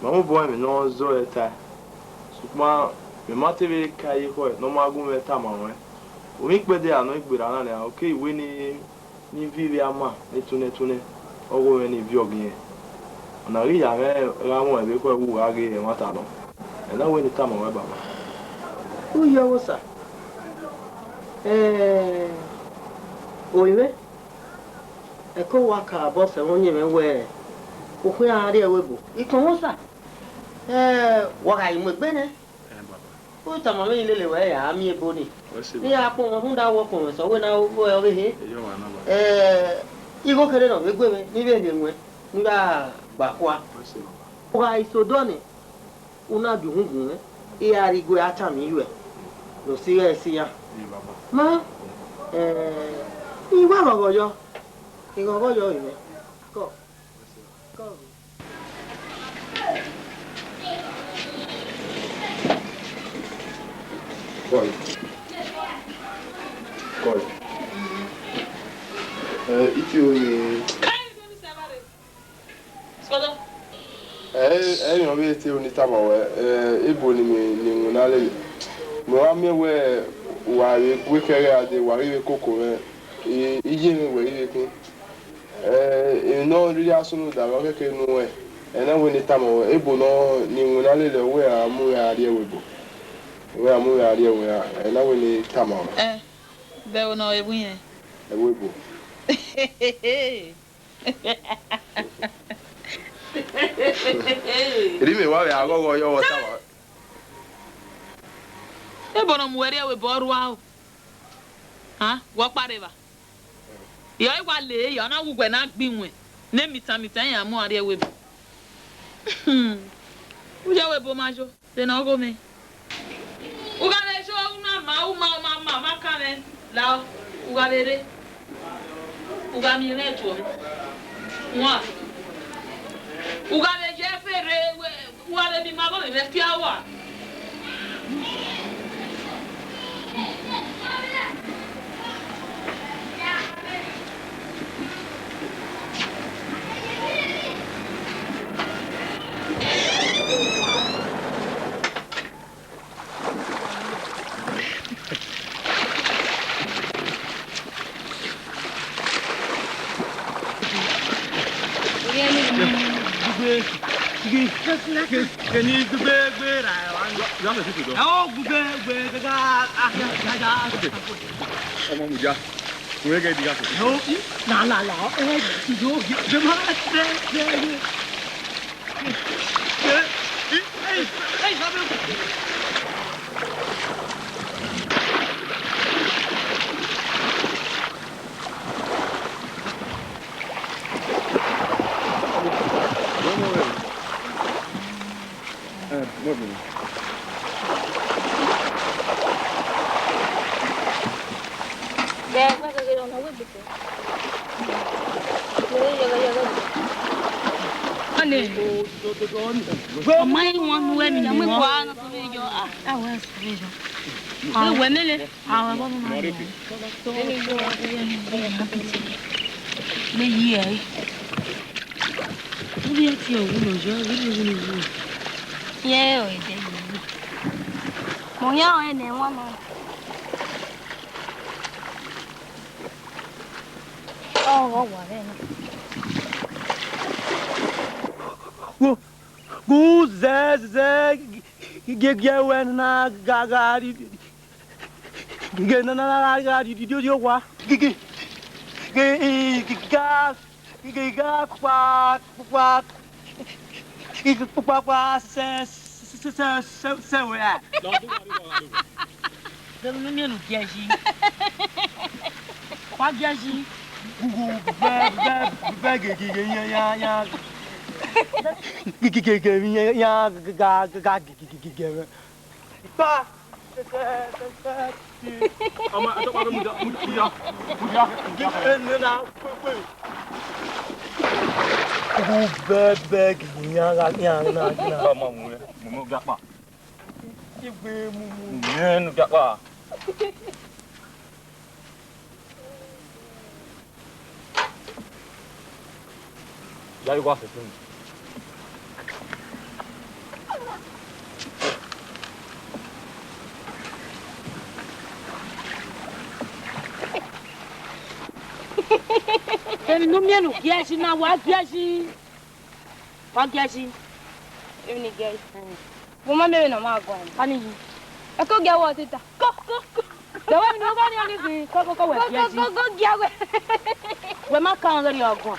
ma mu obọ ẹmwẹ ne ọ zọe tae, sokpan mẹ ma te vbe ka ye ekhọe ne ọ ma gu mwẹ tama ruẹn. Ovbi ikpẹdẹ ra nọ gberra na nian, ọ keghi wẹ ne ne I viọ ivbi ama ne tunnẹ tunnẹ, ọghe mwẹ ne I viọ ọghe irẹn. Ọna ghi ya mwẹ gha mwẹ vbe ekhọe vbe uwa ghe ẹmwata nọ. Ẹ na wẹ ne I tama ruẹ baba. U yọ vbe Osa. Ẹẹn, ovbi mwẹ, ẹko wa ka bọ sẹ vbe ọyẹnmwẹ wẹẹ, okhuo iran rrie ẹvbo ebo. I kọn mwẹ Osa. Ẹ, wa gha mu egbe nẹ. Ẹ, baba. U tama mwẹ, I lele wẹ ya miẹn ebo nii. Wẹ sẹ, ne I ya kpọnmwẹ, rhunmwuda wẹ kpọnmwẹ sẹ, wẹ na wẹ ọvbehe. Eyọ wa na, baba. Ẹ, igho kherhe ne ọ vbe gue mwẹ, ne I vbe rhie ruẹn, ne I gha gba kua. Wẹ sẹ, baba. U gha i sẹ odọ nẹ, u na gie uhunmwu mwẹ, I ra rhie igue a tama iyuẹ, ne ọ si ighẹ ẹse iran. Ẹ, baba. Ma, ẹ, I wa ghọghọ yọ, I ghọghọ yọ mwẹ. Kọ. Kọe. Kọe. Ẹ, itio ni. Ẹ, ẹ, emwi ọ vbe te uni tama wẹ, ẹ, ebo ni mi, ni winna lele. Mẹ wa miẹn wẹ wa vbe gue kẹghe a dee, wa ghi vbe koko mwẹ, I, I ye mwẹ wẹ I vbe khin. Ẹ, emwi ne ọ rhirhi a sunu da vbe ọ kẹkẹ nu ẹn, ẹ na wẹ ne I tama wẹ, ebo nọ ni winna lele, wẹ a mu mwẹ a rrie ẹvbo ebo. Wẹ a mu mwẹ a rrie ẹvbo iran, ẹ na wẹ ne I tama wẹ. Ẹ, vbe ẹvbo ne ọ vbe irẹn? Ẹvbo ebo. Erha mwẹ wa vbe a ghọghọ yọ vbe ọ tama. Ebo ne ọ mu wẹ rrie ẹvbo ebo ọ rua o. A, wẹ ọkpa rre evba. Yọ, I wa le ya, ọ na wu wẹ na gbe iwẹn, ne mitan mitan iran mu a rrie ẹvbo ebo. U ye ẹvbo ebo ma yo, de ne ọ gho mwẹ. U gha vbe yo, u na ma, u ma, u ma ma, ma kan mwẹ, lao, u gha vbe rre, u gha miẹn mwẹ tuẹ mwẹ. Wan, u gha vbe ye ẹfe rre, wẹ, u gha vbe miẹn ima vbe ọ vbe mwẹ fia uwa. Dugbe, dugbe, keni dugbe gbe ra wa. Ya me tutu do. Ẹ o gbe gbe ga ga ga ga. Ọmọ mu ja. Wẹ gẹ diga so. Ẹ o, na la la, ẹ, yo, yo, yo, ma, de, de, de. Ọnii, ọ ma i wan nu ẹmwẹ ne ọ. Me yi ẹre. Vbene ọ tie ọghe nọ yọ, vbene vbene vbene. Iẹn ọre ẹdẹ yi. Mẹ ọ yan ọre ne ẹmwẹ nọ. Ọghe ọ wa vbe na. Wo, gu zẹ zẹ, gie gie wẹ na gha gha ri, gie na na gha gha ri ri ri owa. Gie gie gie gie gha. Ige, ige, kpukpa, kpukpa, ige, kpukpa, kpukpa, sẹ, sẹ, sẹ, sẹ, sẹ, sẹ, wẹ a. Lọ du wa, du wa, du wa. Vbe unu miẹn ne u gie ẹzi? Wa gie ẹzi. Gugu, bẹ, bẹ, bẹ, ge, ge, ge, ya, ya, ya. Ge, ge, ge, ge, ya, ya, ga, ga, ga, ge, ge, ge, ge, ge. Ipa. Ọmọ, ẹ tọkọ mudia, mudia, mudia, mudia. Ene na kpekpe. Ugu bẹbẹ gidi yan gha yan na na. Ọmọ mu rẹ, mu mu gakpa. Igbe mu mu. Mu mu gakpa. Ya, you go ask him. Emwi ne u miẹn ne u gie ẹzi na, wa gie ẹzi. Wa gie ẹzi. Emwi ne I gie ẹre. Vbe ọ ma miẹn vbene ọ ma guan? Ani yi. Ẹ ko gie ẹre wẹ ọtẹta. Ko, ko, ko. Dẹ wẹ emwi ne u gha nian ni zin, ko, ko, ko, wẹ gie ẹzi. Ko, ko, ko, gie ẹre. Wẹ ma ka ọnrẹn rhie ọguan.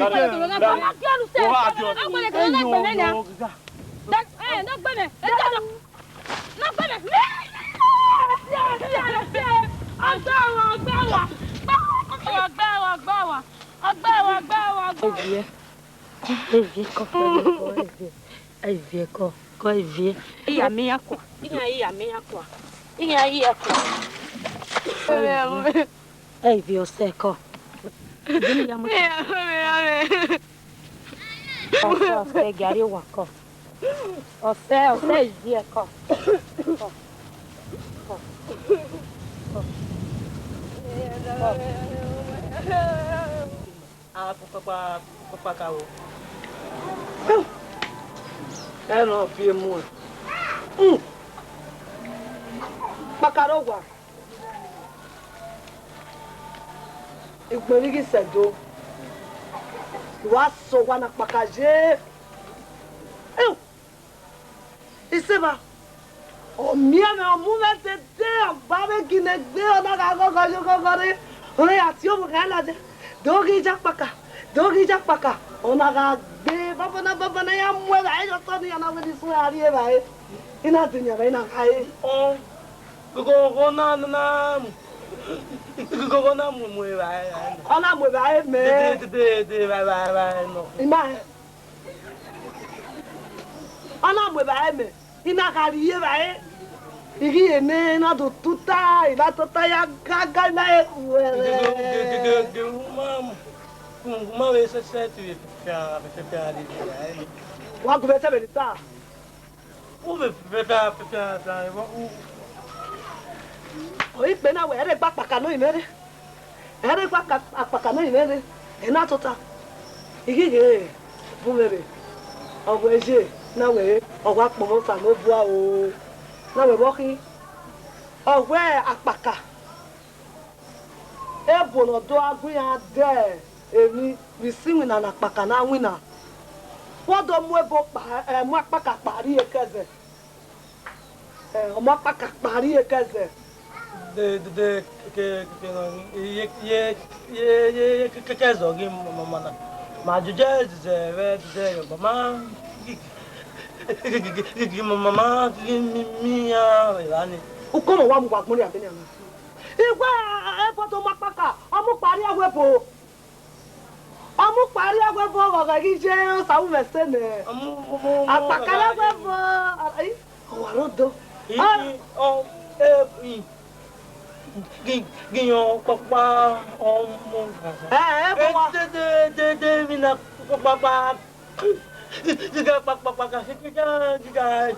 Agbele toro na gbẹmẹ. Agbele toro na gbẹmẹ na. Ẹ, no gbẹmẹ. Ẹ, no gbẹmẹ. Ọgbẹ wa, ọgbẹ wa. Ọgbẹ wa, ọgbẹ wa. Ọgbẹ wa, ọgbẹ wa. Eviẹ. Eviẹ kọ, eviẹ kọ, eviẹ. Eviẹ kọ, kọ eviẹ. Iya mi ya kua. Iya, iya mi ya kua. Iya, iya kua. Eviẹ ọsẹ kọ. Eviẹ ni ya mu. Ọsẹ, ọsẹ, gari wa kọ. Ọsẹ, ọsẹ eviẹ kọ. Kọ. Kọ. Kọ. Kọ. A kpakpa, kpakpa ka wo. Ẹ nọ fi emu ẹ. Mm. Kpakara owa. Igbẹn ghi sẹ do. Wa sẹ owa na kpaka ye. Ew. Iseva, ọ miẹn mwẹ, ọ mu mwẹ dede, ọ gba vbe ginẹ gbe, ọ na gha ghọghọ ye ghọghọ rre, ọ na ya tie ovbi gha ladian, do ghi ya kpaka, do ghi ya kpaka, ọ na gha gbe, babana, babana, ya mu evbare ye otọ ne iran na wẹ ne isun ra rri evbare, I na dẹ yan vbe I na gha re. Ọ, gogo na, na, na, gogo na mu, mu evbare. Ọ na mu evbare mẹ. De, de, de, de, evbare, evbare, evbare nọ. I ma rẹn. Ọ na mu evbare mẹ, I na gha rrie evbare, I ghi re ne I na do tuta, I na tota ya gaga, I na re wẹrẹ. Wa gu mwẹ sẹ vbe ne I ta. U vbe fian, fian, fian, fian, u. Ọ ikpe na wẹ, ẹre gba akpaka nọ imẹ rre. Ẹre gba aka-, akpaka nọ imẹ rre. Ẹ na tota. I ghi ghe bu mwẹ rre. Ọ wẹ ye, na wẹ, ọ wa kpọnmwẹ Osanobua o. Na wẹ vbe ọ khin. Ọ wẹ akpaka. Ebo ne ọ do gha gu iran dẹ emwi vbe isi iwinna ne akpaka na winna. Wẹ ọ do mu ebo kpa, ẹ, mu akpaka kpa rrie kẹzẹ. Ẹ, ọ mu akpaka kpa rrie kẹzẹ. De, de, de, ke, ke, ke, ye, ye, ye, ye, ke, ke, kẹzọ ghi ma, ma, ma na. Ma jujẹ zẹ vbe dẹ yọ, ma, ma, gi, gi, gi, gi, gi, ma, ma, ma, gi, mi, mi, ya, evba ni. Ukọmọ wa mu wa gbọnrẹn abẹ nian na. Iwẹ, ebo do mu akpaka, ọ mu kpa rrie ẹvbo ebo. Ọ mu kpa rrie ẹvbo ebo, ọghọghọ ghi ye Osa ru mwẹ ẹse nẹ. Ọ mu, mu, mu, mu, akpaka rrie ẹvbo ebo. Ai, ọ wa rre odo. I, ah, i, ọ, e, i, gi, gi yọn kpakpa, ọ mu. Ẹ, ẹ, ebo wa. De, de, de, de, mi na kpakpa. Giga kpakpakpa ka se giga, giga,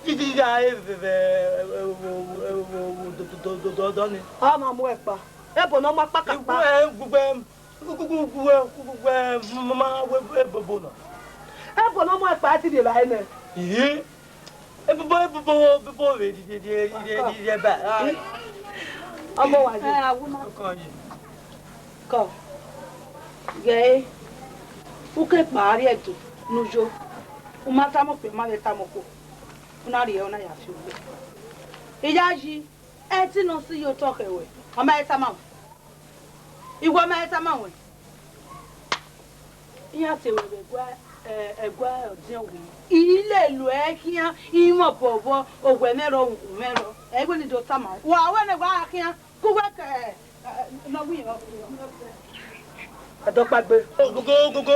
giga, eve, eve, eve, eve, eve, do, do, do, do, do, do, ni. Ọ ma mu ẹkpa. Ebo ne ọ ma kpakakpa. Igwe, igwe, igwe, igwe, igwe, ma, ma, we, we, bo, bo, na. Ebo ne ọ mu ẹkpa ti rhie evbare nẹ. Ihe. Ebo, bo, ebo, bo, bo, bo, re, re, re, re, re, re, ba, ah. Ọmọ wa ye. Ẹ, awuna. Ọkọ ye. Kọ, ghẹ re, u ke kpa rrie Ẹdo ne u yo, u ma tama okpia, u ma vbe tama okhuo, u na rhie ẹre, u na ya fi ugbo. Iyayi, ẹtin ne ọ si ye otọ khẹ ruẹ, ọ ma he tama ruẹ. Iwẹ ọ ma he tama ruẹ. Iran te ruẹ vbe ẹguae, Ẹ, ẹguae ọdiọn wẹ, I lele uẹ khian, I mwẹ obọ vbọ, owẹ mwẹ rrọọ, uhunmwu mwẹ rrọọ. Ẹ i wẹ ne I do tama ruẹ. Wa wẹ ne wa khian, ke uwẹ ke, ẹ, ne ọ wẹ ọ, ọ, ọ, Adọkpagbe. Ogogo, ogogo,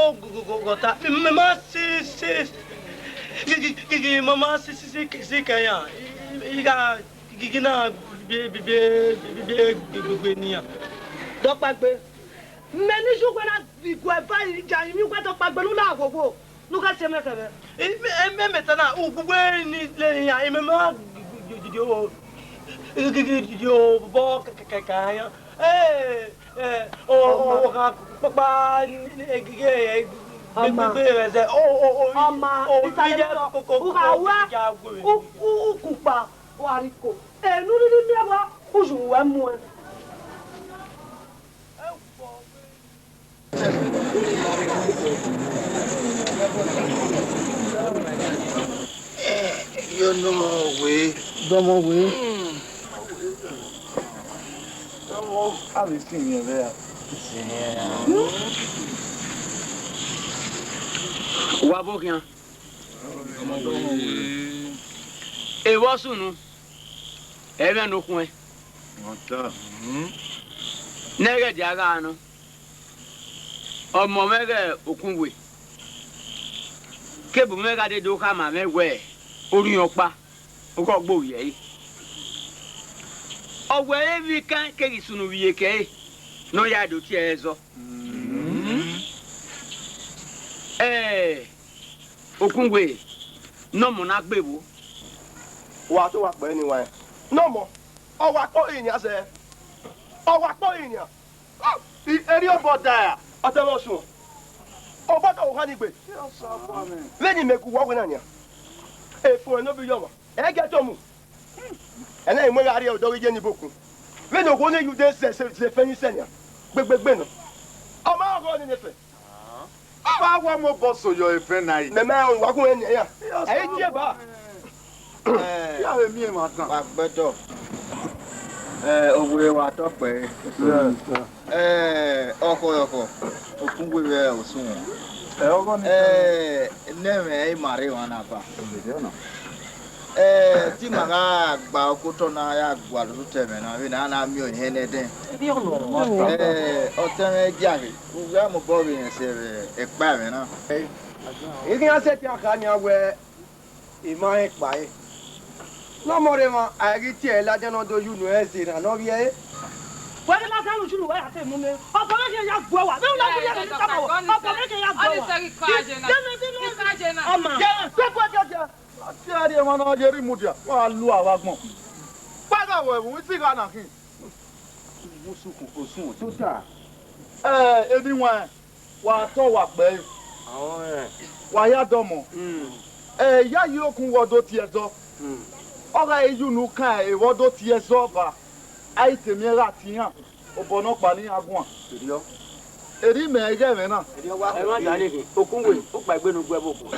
ogogo, ogogo, ta. Mẹ ma si, si, gigi, gigi, mẹ ma si, si, si, si, si, kẹ ya. I, I, I gha, gigi na, bi, bi, bi, bi, bi, bi, bi, bi, bi, nian. Adọkpagbe. Mẹ ne I ye uwẹ na iguẹ eva, ya rinmwian uwẹ Adọkpagbe ne u na wowo, ne u ghẹ si ẹmwẹ khẹ mwẹ. Ẹ, ẹ, ẹ, mẹ ta na, uwẹ ni le iran, imẹ ma gidi o, gidi o, bọ kẹkẹkẹ iran. Ẹ, ẹ, o, o, o, kpakpa, ẹ, gidi, ẹ, Ọma. Gbẹgbẹ rẹ zẹ, o, o, o, Ọma, o, Isalẹ iye mẹ rọ, koko, u gha koko, wa, ya gbe. U, u, u kukpa, wa riko. Enu rhirhi miẹn vbọ, u yu uwẹ muẹn. Yo no we. Dọmọ we. Dọmọ, a vbe sin mwẹ vbe ra? Wa vbe khian. Evba sunu, ẹmwẹ ne u khuẹn. Ne ẹghẹ dia gha nọ. Ọmọ mwẹ ghẹ Okunwe, kevbe mwẹ gha dede khama mwẹ wẹẹ, orhiọn ọkpa, oghẹ ọ gbe ovbi ẹre. Ọ wẹ ẹre vbe ikan keghi sunu vbe iyeke ẹre, ne ọ ya do tie ẹre zọ. Ẹ, Okunwe, ne ọmọ na gbe vbo? Wa to wa kpẹẹ ni wa rẹn. Ne ọmọ, ọ wa kpọ rinnian sẹ. Ọ wa kpọ rinnian. I, erriọ obọ da ra? Ọtẹn mwẹ Ọsuọn. Obọ da ohan ni gbe. Vbene imẹ gu uwa wẹ na nian, efuẹn ne ovbi yọ ọmwa, ẹ i gie ẹto mu. Ẹna i mu gha rrie odọ ghi ye ni bokun. Vbene okhuo ne yu de zẹ, zẹ, zẹ efẹn ni sẹ nian, gbegbegbe nọ. Ọ ma ghe ọnii ne efẹn. Vbe a wa mu obọ so yọ efẹn na yi? Mẹ ma rẹn wa gun ẹn nian. Ẹ i die ba. Ẹ, ya vbe miẹn emwa dan. Wa gbẹdọ. Ẹ, owerriẹ wa tọ kpẹre. Ẹ, ọkhọ ọkhọ, Okunwe vbe Osuwọn. Ẹ, ọghọ ni. Ẹ, ne ẹmwẹ i ma rre emwa na ba. Ẹ, te ima gha gba okotọ na ya gualọ otọ ẹmwẹ na, vbene a na miẹn ọẹn hẹn nẹdẹn. Ẹ, ọtẹn mwẹ Igiaghe, uwẹ a mobọ vbe rẹn sẹ vbe ẹkpa ẹmwẹ na. I khian sẹtin kha nian wẹẹ, I ma rẹn kpare. Ne ọmọ rre emwa, a i ghi tie ẹre ladian ne ọ do ye unu ẹre zẹ erhan ne ọ vbiẹ ẹre. Wẹ ghi ladian ne u ye unu wẹ ra te mu mẹ. Ọbọ mwẹ khian ya gbuẹ wa. Vbene u na wu ya rhie tama wẹ, ọbọ mwẹ khian ya gbuẹ wa. Ọma. Ọ tie ẹre emwa ne ọ ye rre mudia, wa lu avbe agbọn. Kpaegha wẹ ẹvbo isigha na khin. Osun, osun, tota. Ẹ, eni wan, wa tọ wa kpẹre. Wa ya dọmọ. Ẹ, ya yi okun wẹ ọ do tie ẹzọ. Ọ gha re ye unu kan ẹre vbe ọ do tie ẹzọ ba, a i te miẹn gha tie iran, obọ nọkpa ne iran guan. Erriọ. Erriọ imẹ i ghẹ ẹmwẹ na. Erriọ wa. Ẹ ma da lele, Okunwe, u kpaegbe ne u gu ẹvbo okun.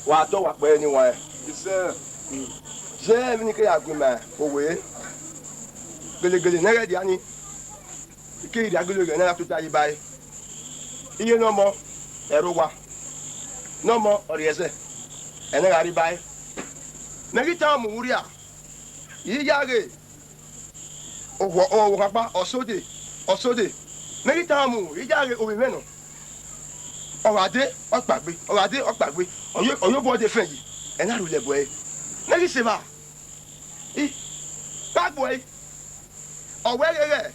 Wa tọ wa kpẹre ni wan. Isẹ. Ye emwi ni ke ya gu ima owe. Gelegele ne ẹghẹ dia ni, I keghi rhie agilu ghe ne a tota yi ba ẹre. Iye ne ọmọ, ẹre owa. Ne ọmọ, ọ rhie ẹzẹ, ẹnẹ gha rre ba ẹre. Mẹ ghi tama mu vbe urria, I ya ghe, owa, owa ọkpa, ọ sẹ odẹ, ọ sẹ odẹ. Mẹ ghi tama mu, I ya ghe ovbi mwẹ nọ. Ọ gha dee, ọ kpaegbe, ọ gha dee, ọ kpaegbe. Ọ yo, ọ yo bu ọdẹ fẹn yi, ẹ na rhulẹ bu ẹre. Mẹ ghi sẹ evba, I gha gbuẹ ẹre. Ọ wẹ ghe ghẹ,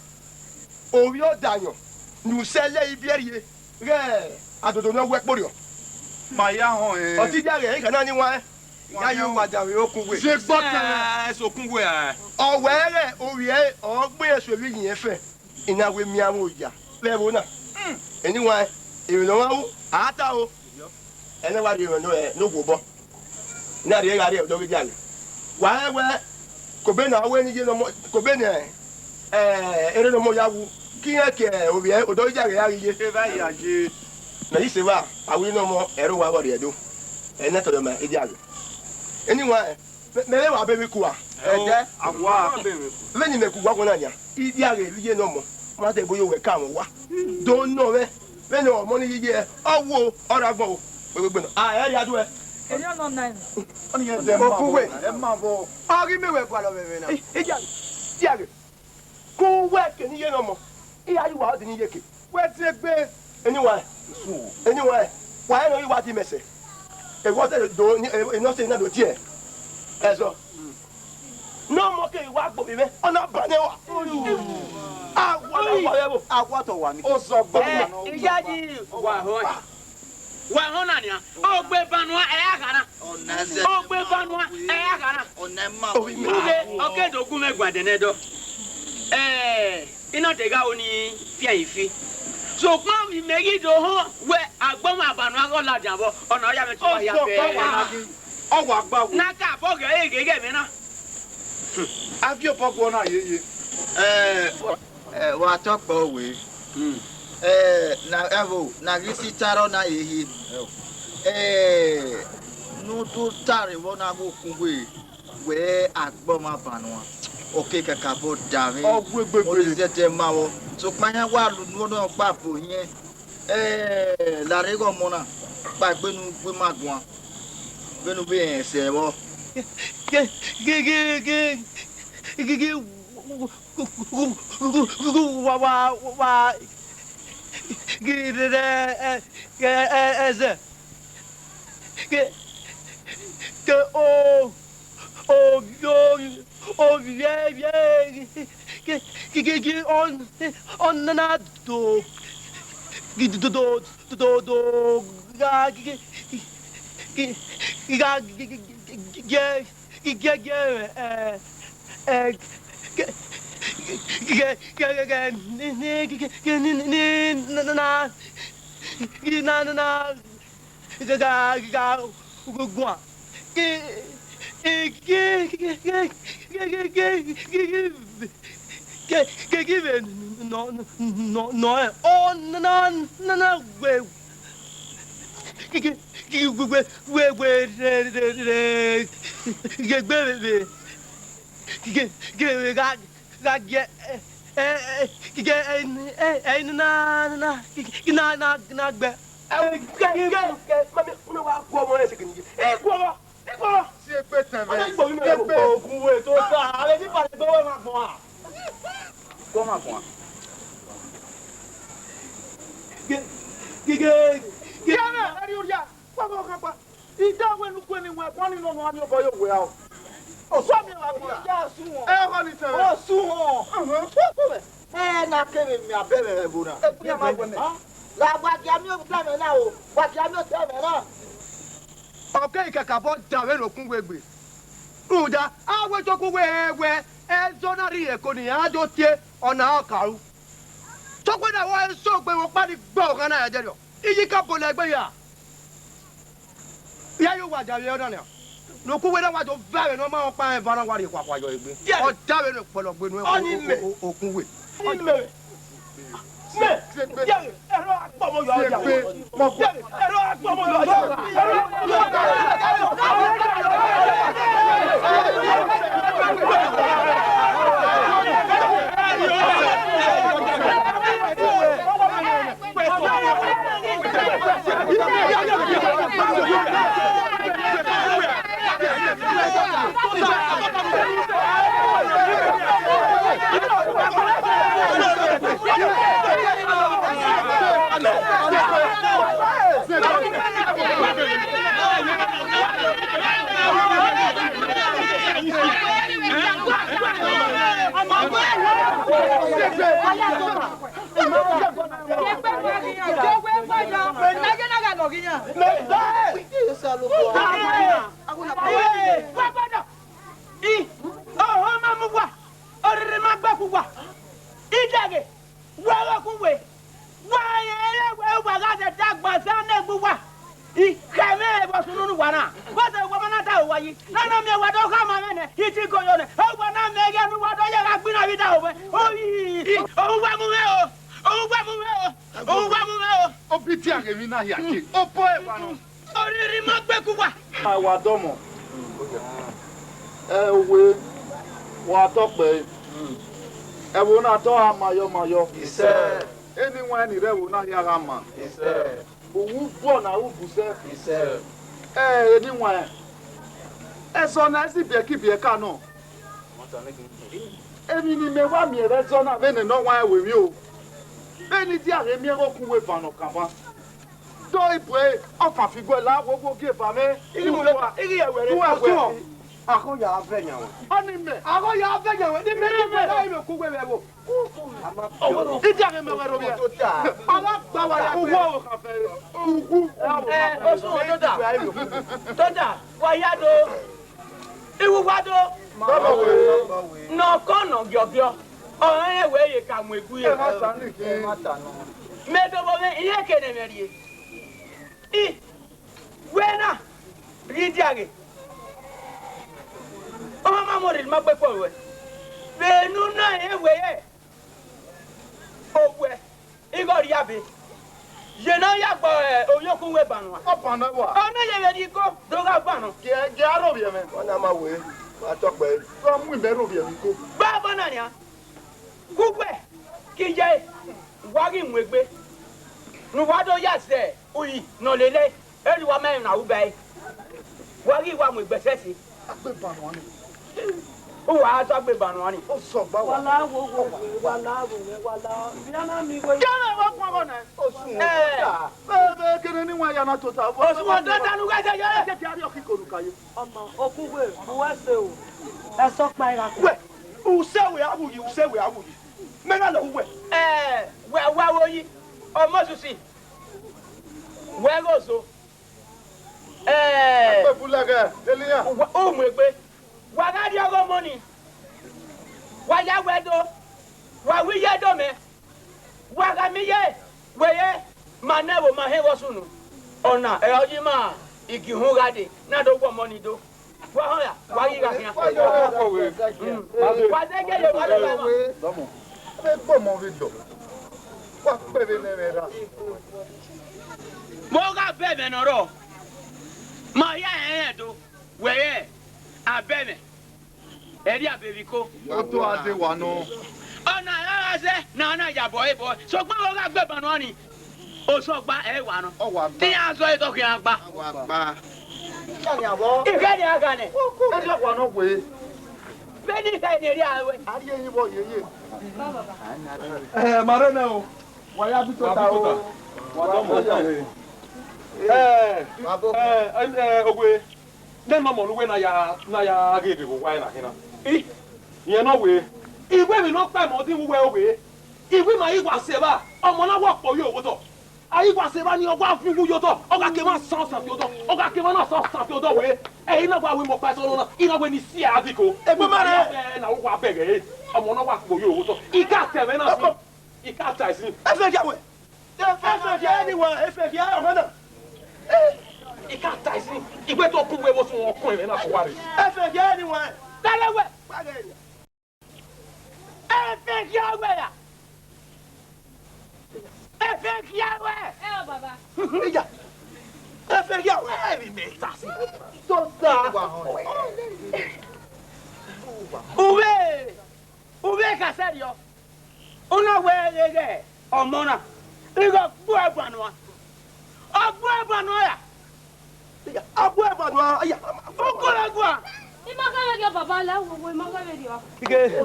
ovbi ọdayọn ne usẹ lẹ ibiẹrhie ghẹ adodo ne ọ wẹ kporhiọ. Ma ya họn ẹn. Ọ te dia ghẹ, I khana ni wan. Ya yo wa da vbe okun we. Ze gbọ tẹn. Ẹ, sokun we a. Ọ wẹ ghẹ ovbi ẹre, ọ gbe ẹre so vbe iyin ẹfẹn. I na wẹ miẹn avbe oya vbe ẹvbo na. Eni wan, emwi ne ọ mwa ru, a ta o. Ẹnẹ wa rhie emwi ne, ne okhuo obọ. Ne a rhie gha rrie odọ ghi dia ghẹ. Wa rẹn wẹ, kobe ne a wẹ ne iye ne ọmọ, kobe ne, ẹ, erha ne ọmọ ya wu, ke irẹn ke ovbi ẹre odọ ghi dia ghẹ ya ghi ye. Evba ya ye. Mẹ ghi sẹ evba, a wẹ ne ọmọ, ẹre owa vbe ọ rhie do. Ẹnẹ tọdọ ma, e dia ghẹ. Eni wan, mẹ, mẹ vbe wa be mwẹ kua. Ẹdẹ. Awa. Vbene imẹ ku uwa khuan na nian, I dia ghẹ vbe iye ne ọmọ, ma dẹ ebo yo wẹ ka mwẹ owa. Do nọ mwẹ. Vbene ọmọ ni ye iye, ọ wo, ọ ra gbọn o. Wegbe nọ. A, ẹ rhie aduẹ. Erriọ nọ na. Ọni yẹn zẹ ma Okuwe. Ẹ ma vbọ. Ọ ghi miẹn wẹ gualọ vbe ẹmwẹ na. Ẹ, ẹ, dia, dia ghe. Ku wẹ ke ni ye nọ mọ. I ya yu wa ọdin ni ye ke. Wẹ tie egbe. Eni wa. Eni wa. Wa ẹ nọ i wa di mẹsẹ. Ewa ọtẹ do ni, e, e nọ sẹ na do tie. Ẹzọ. Ne ọmọ keghi wa gbe ovbi mwẹ, ọ na ba nẹ wa. Awa na wa vbe ẹvbo. Awa tọ wa ni. Ozọgba. Ẹ, na iya yi wa họn. Wa họn na nian. Ogbe banua ẹ a gha na. Ọna ẹzẹ. Ogbe banua ẹ a gha na. Ọna ẹ ma. Ovbi mwẹ. Uwe, ọ ke do gu mwẹ guan dẹnẹdọ. Ẹ, I na te gha ru ni fian ifi. Sokpan ovbi mwẹ ghi do họn wẹ agbọn mwẹ banua ghe ọ ladian vbọ, ọna ọ ya mwẹ te wa hia fẹ. Ozọgba wa na ghi. Ọ wa gba wo. Na ka bọ ghẹ ghẹ ghẹ mwẹ na. A viọ obọ guọ na yeye. Ẹ, ẹ, wa tọ kpọ we. Hmm. Ẹ, na, ẹvbo, na ghi si tarọ na yeye. Ẹ, ne u do tare vbọ na ghe okun we, wẹ agbọn mwẹ banua. Ọ ke kakabọ da mwẹ. Ọ gu egbe gbe. Ọ ni zẹdẹ ma vbọ. Sokpan iran wa lunu ọnọkpa bo hiẹn. Ẹ, larre ghe ọmọ na, kpaegbe ne u gbe ima guan. Vbene u vbe rẹn sẹ vbọ. Ge, ge, ge, ge, ge, ge, wa, wa, wa, ge, re, re, ẹ, ẹ, ẹ, ẹzẹ. Ge, ge, o, o, o, o, vie, vie, ge, ge, ge, ge, ọ, ọ, na, na, do, ge, do, do, do, do, do, gha, ge, ge, ge, ge, gha, ge, ge, ge, ge, ge, ge, ge, ẹ, ẹ, ge, ge, ge, ge, ge, ni, ni, ge, ge, ge, ni, ni, ni, na, na, na, ge, na, na, na, gha, gha, gha, gu, guan. Ge, ge, ge, ge, ge, ge, vbe nọ, nọ, nọ, ẹ, ọ, na, na, na, na, wẹ, ge, ge, ge, wẹ, wẹ, wẹ, wẹ, re, re, re, ge, gbe vbe, vbe, ge, ge, vbe gha, gha gie, ẹ, ẹ, ẹ, ge, ẹ, ẹ, ẹ, na, na, na, na, na, na, gbẹ. Ẹ, ge, ge, ge, ma mi, unu wa gu ọmọ rẹ sẹ kini ye. Ẹ, gu ọmọ. Egbe. Si egbe tẹn vbe. Ọna igbo vbe egbe. Ogun we to ta, avbe ni pale egbe wẹ ma gbọn a. Kọ ma gbọn a. Ge, ge, ge, ge. Yẹrẹ, ẹ rri orria, kpọmọ ọkhan kpa. Ida wẹ ne u kue ne wẹ kọn ni nọ nọ a ni obọ ye owẹ a o. Osuo miẹn vbe agbọn. Iya osuo. Ẹ, ọkọ ni tẹn vbe. Osuo. Uhun. Kpọkpọ vbe. Ẹ na kevbe miẹn abẹ mwẹ vbe ẹvbo na. Ekpia ma wẹ mẹ. La wa gia miẹn otọ mwẹ na o, wa gia miẹn otọ mwẹ na. Ọ keghi kakabọ da vbene okun we gbe. Rhunmwuda, a wẹ tokun we rẹn wẹ, ẹzọ na rhie ẹko ne iran do tie, ọna ọ ka ru. Tokun na wẹ eso gbe vbe ọkpa ni gbe ọghan na ya dẹrriọ. Iye ka bọlọ egbe ya. Iran yo wa davbe ọna nian. Ne okun wẹ na wa do va vbe ne ọ ma rẹn ọkpa rẹn eva na wa rhie khuakhua yọ egbe. Ọ davbe ne kpọlọ gbe nuẹn. Ọni mẹ. Okun wẹ. Ọni mẹ. Mẹ. Yẹrẹ, ẹrọ agbọmọ yọ ọjà. Yẹrẹ, ẹrọ agbọmọ yọ ọjà. Ọhọ ma mu uwa, orere ma gbe ku uwa, idẹghe, wa ghe ku uwe. Wa rẹn ẹre wẹ uwa gha zẹdẹ agbọn zẹ ne egbe uwa. I khẹ mwẹ vbe ọ sunu ne uwa na. Vbọzẹ uwa ma na da uwa yi. Ne a na miẹn uwa do khama mwẹ nẹ, I ti goyo nẹ. Uwa na mẹ ighẹ ne uwa do ye gha gbinna vbe idaho mwẹ. Oyi, owa mu mwẹ o. Owa mu mwẹ o. Owa mu mwẹ o. Obi te a ghe emwi na hia ke. Obo ẹwa nọ. Oriri ma gbe ku uwa. A wa dọmọ. Ẹ, uwe, wa tọ kpẹre. Ẹvbo na tọ a mayọ mayọ. Isẹ. Eni wan ni rre ẹvbo na hia gha ma. Uwu bọ na ru busẹ. Ẹ, eni wan, ẹzọ na zi biẹki biẹka nọ. Emwi ne imẹ wa miẹn vbe ẹzọ na vbe nene ọwan ẹvbo emwi o. Vbene idia ghe miẹn ghe okun uwu eban nọ kanmwa. Do ibu ọfan fi guẹ la wo wo gie eva mwẹ. Ighi mu leta, ighi ẹwẹrẹ. Uwa ẹwẹrẹ. Akhọ ya vẹ yan wẹ. Ọni mẹ. Akhọ ya vẹ yan wẹ. Ni mẹ ni mẹ na ime ku wẹ vbe ẹvbo. Idia ghe mẹ wẹ rhọvbiẹ. Ọna gba wa ya. Uwu ọvbokhan fẹ. Uwu. Ẹ, Osun Ododa. Doda, wa ya do. Iwu wa do. Nọ kọ nọ giọgiọ. Ọrẹn wẹ ye ka mu egbe ye. Mẹ do vbe mwẹ, iran ke ne mwẹ rrie. I, wẹ na, ghi dia ghe. Ọmwa ma mu orhiọn ma gbe kpọ ruẹ. Vbe unu na rẹn wẹ ye, owẹ, igho rhia be. Ye ne ọ ya gbe, eh, ovbi okun uwu eban nua. Ọ ban nẹ wa. Ọ na ye vbe rhie igo, do gha ban nọ. Gie, gie a rhovbiẹ mwẹ. Ọna ma wẹ, wa tọ kpẹ. Ọ mu imẹ rhovbiẹ vbe igo. Gba ọmọ na nian. Ku wẹ, ke iye, wa ghi mu egbe. Ne uwa do ya zẹ uyi ne ọ lele, erriọ uwa ma rẹn ne a ru ba ẹre. Wa ghi wa mu egbe ẹsẹse. Agbeba nua ni. Uwa a tọ agbeba nua ni. Osọgba wa. Wa la wo, wo, wo, wa la wo, wa la. Ivbi a na miẹn igho. Kẹrẹ wa guan gọ nẹ. Osun. Ẹ. Bẹbẹ kene ni wan ya na tota. Osun ọdọ danu gha jẹjẹrẹ. Jẹ kí a rí ọkí konu ka ye. Ọmọ, okun wẹ, bu wẹ se o. Ẹ sọ kpa igha kua. Wẹ, usẹ wẹ a wu yi, usẹ wẹ a wu yi. Mẹ na lẹ uwẹ. Ẹ, wẹ wa wo yi, ọmọ Susi. Wẹ ghe ozo. Ẹ. Akpẹvbu lẹghẹ, Eliya. Wa, u mu egbe. Wa gha rrie ọghe ọmọ ni. Wa ya wẹ do. Wa wi iye do mẹ. Wa gha miẹn iye, wẹ ye, ma nẹ ẹvbo ma hẹn vbe ọ sunu. Ọna, ẹ, ọ yi ima, igihun gha dee, na do gu ọmọ ni do. Wa họn ya, wa ghi gha khian. Mm. Wa zẹ gele, wa zẹ gele. Vbe gbe ọmọ vbe dọ, wa kpe vbe ne ẹmwẹ ra. Vbe ọ gha bẹ ẹmwẹ ne ọ rrọọ, ma hia rẹn rẹn do, wẹ ye, a bẹ ẹmwẹ. Ẹrria bevbiko. Oto a de wa nọ. Ọna ra gha zẹ ne a na ya bọ ẹre bọ, sokpan ọ gha gbe ban nọ ni. Osọgba ẹ wa nọ. Ọ wa gba. Te iran zọ ẹre khian gba. Ọ wa gba. Ighẹ ne a gha nẹ. Ẹrria wa nọ wẹ. Vbene ighẹ ne erria wẹ. A rhie yi vbọ yeye. Ẹ, ma rre nẹ o. Wa ya bu tota o. Wa bu tota. Wa bu tota. Ẹ, ẹ, ẹ, Ogbe. Nene ọmọ ne uwẹ na ya, na ya ghe vbe owa na khin na. I, rẹn nọ wẹ, iwẹ emwi ne ọ kpa ẹmwẹ ọdin vbe uwẹ oghe. Iwẹ ima i wa sẹ evba, ọmọ na wa kpọ ye owotọ. A i wa sẹ evba ni, ọ wa viọ uwu ye otọ, ọ gha ke emwa asan ọsan fi otọ, ọ gha ke emwa na asan ọsan fi otọ wẹ. Ẹ, I na wa wẹ mẹ ọkpa ẹsọnọ na, I na wẹ ne I si ẹre a diko. Egbe ma rẹ. Ẹ, na wa bẹghe, ọmọ na wa kpọ ye owotọ. I ka ta ẹmwẹ na fi, I ka ta ẹsin. Ẹfẹ khian wẹ. Ẹfẹ khian ni wa, ẹfẹ khian ọmọ na. I ka ta ẹsin, I wẹ te ọ ku wẹ vbe osun ọkun ẹmwẹ na sẹ uwa rre. Ẹfẹ khian ni wa. Dale wẹ. Ẹfẹ khian wẹ ra. Ẹfẹ khian wẹ. Ẹ o baba. Iya. Ẹfẹ khian wẹ. Ẹ vbe mẹ ta si. Tota. Uwẹ. Uwẹ ka sẹrriọ. Una wẹ ghe ọmọ na, ighẹ ọ gbuẹ ban nua. Ọ gbuẹ ban nua ya. Ọ gbuẹ ban nua ya. Ukolo gua. I ma gha vberriọ baba, la wowo, I ma gha vberriọ. Ike, ike,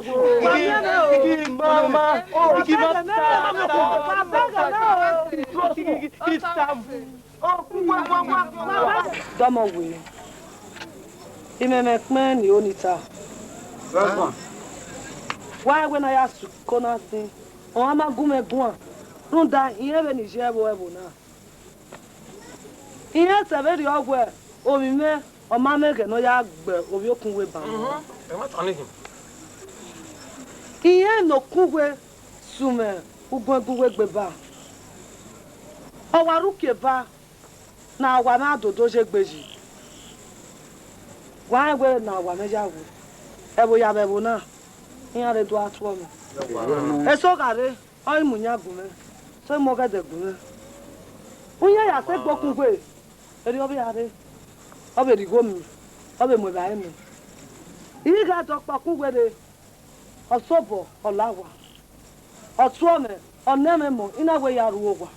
ike, mama, ike, mama. Ike, ike, ike, ike, ike, ike, ike, Dọmọ wẹ, imẹmwẹ ẹkpẹn ni ro ni ta. Wa wẹ ne a ya sẹ uko na sin, ọmwa ma gu mwẹ guan, rhunmwuda irẹn vbene I ye ẹvbo ẹvbo na. Irẹn sẹ vberriọ wẹ ovbi mwẹ, ọ ma mwẹ ẹghẹ ne ọ ya gbe ovbi okun uwu eban. Irẹn ne okun uwu sunu mwẹ uguẹn gu uwu egbe eva. Ọ wa rre uki eva. Ne a wa mwẹ adodo ye egbe yi. Wa rẹn wẹ ne a wa mwẹ ya wu. Ẹvbo ya vbe ẹvbo na, iran rre do a tuọ mwẹ. Eso gha rre, ọ i mu yan gu mwẹ, so I mu ọghẹdẹ gu mwẹ. Uyan ya sẹ egbe okun gbe, erriọ ọ vbe ra rre, ọ vbe rhie igho miẹn, ọ vbe mu evbare miẹn. I gha dọ ọkpa okun gbe rre, ọ sobọ, ọ la owa. Ọ tuọ mwẹ, Ọ nẹ mwẹ mọ, I na wẹ ya ru owa.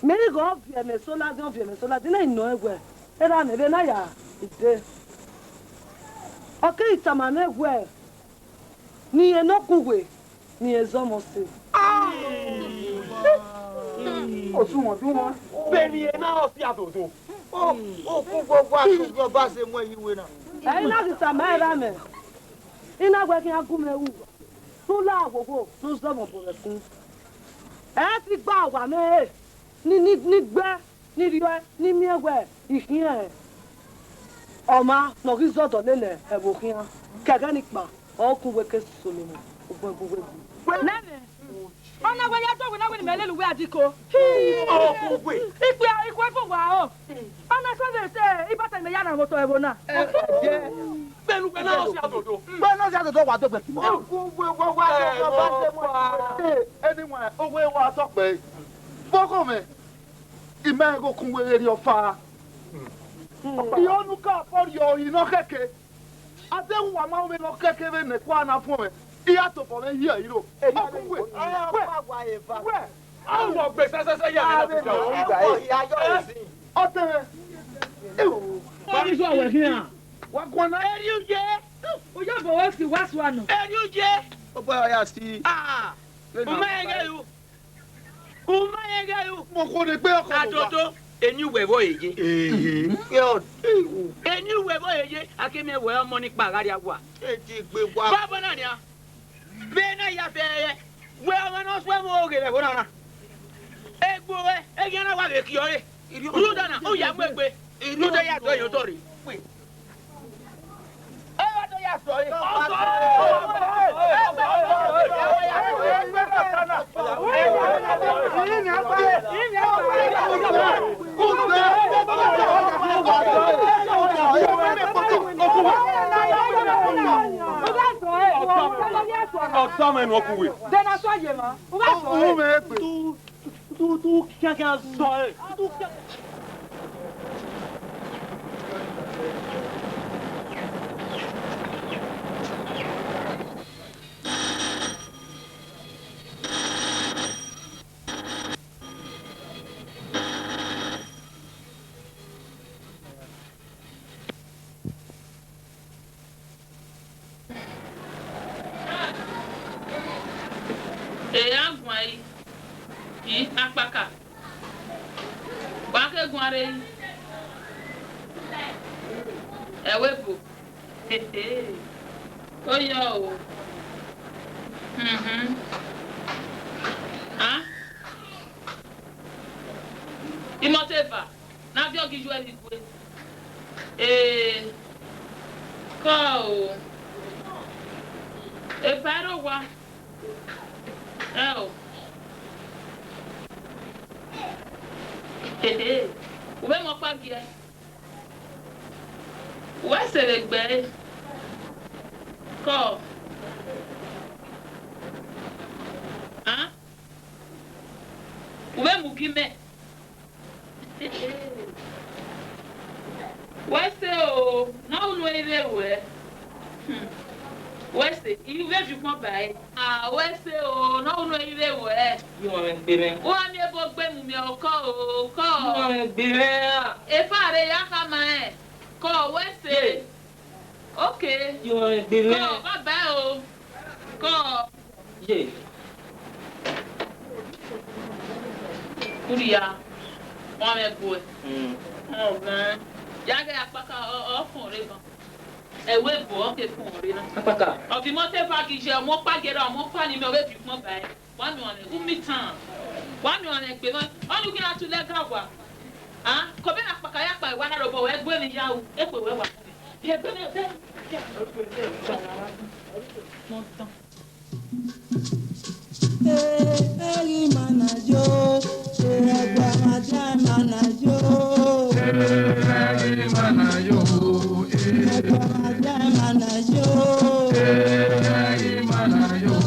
Mẹ ighẹ ọ viẹ mẹ so ladian, ọ viẹ mẹ so ladian, I na nọ ẹn wẹ, erha mwẹ vbe na ya dee. Ọ keghi tama mwẹ wẹ, ne irẹn ne okun we, ne irẹn zẹ ọmọ sẹ. Osunmwẹ, osunmwẹ. Vbene irẹn na ọ si adodo. Okun gbogbo asogbe ọba sẹ mu ẹre ye uwẹ na. Ẹ i na ghi tama erha mwẹ, I na wẹ khian gu mwẹ ru, ne u la wowo, ne u zẹ ọmọ obọ vbe ẹkun. Ẹ i fi gba owa mwẹ re, ni, ni, ni gbe, ni rhie, ni miẹn wẹ I khian ọmwa ne ọ ghi zẹ ọdọ lele ẹvbo khian, ke ẹghẹ ni kpa, ọ kun wẹ ke Solomọn, ugbẹn gu wẹ gu. Nene, ọ na wẹ ya dọ wẹ na wẹ ne imẹ lele uwẹ adiko. Ọ kun wẹ. Ikpia, ikhuo ẹfọn wa o. Ọ na sẹ vbe te ibata imẹ ya na mwẹ otọ ẹvbo na. Vbene uwẹ na ọ si adodo. Wẹ na ọ si adodo wa dogbe. Ọ kun wẹ, wẹ, wẹ, wẹ, wẹ, wẹ, wẹ. Ee, eni wẹ, owẹ wa tọ kpẹ. Bọgọ mwẹ. Imẹ ghe okun wẹ ghe rhie ọfa. Iyọnuka fọrriọ ohi ne ọ khẹke. Adeghu wa ma vbe ne ọ khẹke vbe ne ẹkua na fuọn mwẹ, I ya tobọ mwẹ hiẹ iro. Okun wẹ, wẹ, wẹ. Awọ gbe sẹsẹsẹ ya nẹ. Ọtẹn mwẹ. Ewu. Wa ghi zọ wẹ khian. Wa guan na. Eri uje. Uyọbọ wẹ si wa sua nọ. Eri uje. Obo ya si. Ah. Uma ẹghẹ ru. Uma ẹghẹ ru. Mo kho ne gbe ọkọ. Adodo, eni uwẹ vbe ye. Ehe. Eni uwẹ vbe ye, a ke miẹn wẹ ọmọ ni kpa gha rria wa. Edi gbe wa. Baba na nia. Vbe na ya bẹrẹ, wẹ ọmọ ne ọ suẹ vbe oghe vbe ẹvbo na na. Egbe ruẹ, eghian na wa vbe khiọre. Rhunmwuda na, u ya mu egbe, rhunmwuda ya dọ ye otọ rre. Ọ gha dọ ya sọ re. Ọtẹn mwẹ ne okun wẹ. Dena sọ ye ma. U gha sọ re. Uwẹ egbe. Tu, tu, tu, kian, kian, sọ re. Eran guan yi, yi akpaka. Wa ke guan rre yi. Ẹvbo ebo. Hehe. Oyọ o. Mhm. Ah. Imọteva. Ne a viọ ghi yu ẹre igue. Ee, kọ o. Epa ẹre owa. Ẹ o. Hehe. U vbe mu ọkpa giẹ. Wẹ sẹ vbe gbe ẹre. Kọ. An? U vbe mu ugi mẹ. Wẹ sẹ o, ne unu i rre ruẹ. Hmm. Wẹ sẹ, I vbe viọ ukpọn ba ẹre. Ah, wẹ sẹ o, ne unu i rre ruẹ. Yu ọmwa gbe mwẹ. U gha miẹn ebo gbe mu mẹ okọ o, okọ. Yu ọmwa gbe mwẹ ra. Efa rre ya khama ẹn. Kọ, wẹ sẹ. Ye. Okay. Yu ọmwa gbe mwẹ. Kọ, bye bye o. Kọ. Ye. Urria, wa mwẹ gbe uẹ. Mm. Ọmọ, ya ghe akpaka, ọ, ọ fọn rre ban. Ẹvbo ebo, ọ ke fọn rre na. Akpaka. Ọ ghi mọ te eva ghi ye, ọmọ ọkpa gere, ọmọ ọkpa ni mẹ, ọ vbe viọ ukpọn ba ẹre. Wa miẹn ọnrẹn, u mitan. Wa miẹn ọnrẹn gbe mwa. Ọnii u ghi ra tu lẹga wa. Ah, kobẹ ne akpaka ya kpa wa na robọ, wẹ gbe emwi ya ru, ekpe wẹ wa. Ye gbe ne, gbe. Mọ dan. Eh, eri ma na yo, eh, ẹgbẹ ma dia ma na yo. Eh, eri ma na yo, eh. Ẹgbẹ ma dia ma na yo. Eh, eri ma na yo,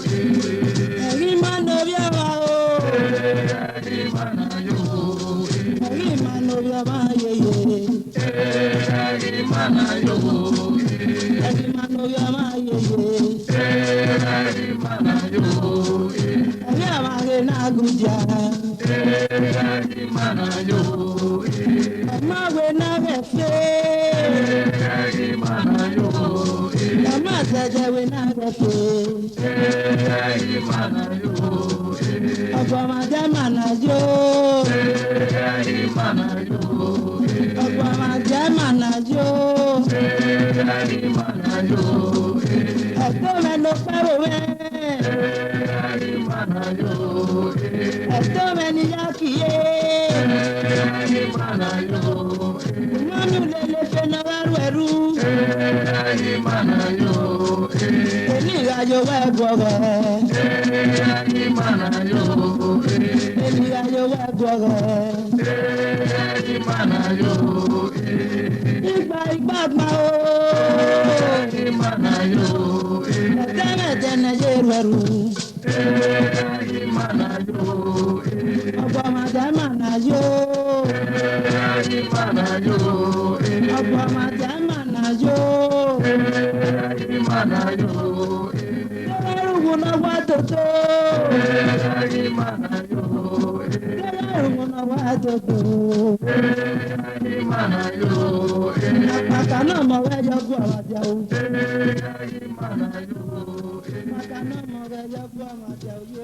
eh. Eri ma na ovbi ọmwa o. Eh, eri ma na yo, eh. Eri ma na ovbi ọmwa yeye. Eh, eri ma na yo, eh. Eri ma na ovbi ọmwa yeye. Eh, eri ma na yo, eh. agudia. Ọma wẹ na ghẹ fe. Ọma zẹdẹ wẹ na ghẹ fe. Ọguọmwadia ma na yo. Ọguọmwadia ma na yo. Ẹto mwẹ ne okpẹvbo mwẹ. Ẹto mwẹ ne I ya kie. Mami ulele fe ne ọ gha ru ẹru. Eni gha yo wẹ guọghọ. Eni gha yo wẹ guọghọ. Igba igba gba o. Ẹdẹmwẹdẹ ne ye ru ẹru. Ọguọmwadia ma na yo. Ọguọmwadia ma na yo. Deghẹ ẹ i ru uwu ne ọ wa toto. Deghẹ ẹ i ru uwu ne ọ wa toto. Akpaka ne ọmọ ghẹ yọ guọmwadia o. Akpaka ne ọmọ ghẹ yọ guọmwadia o.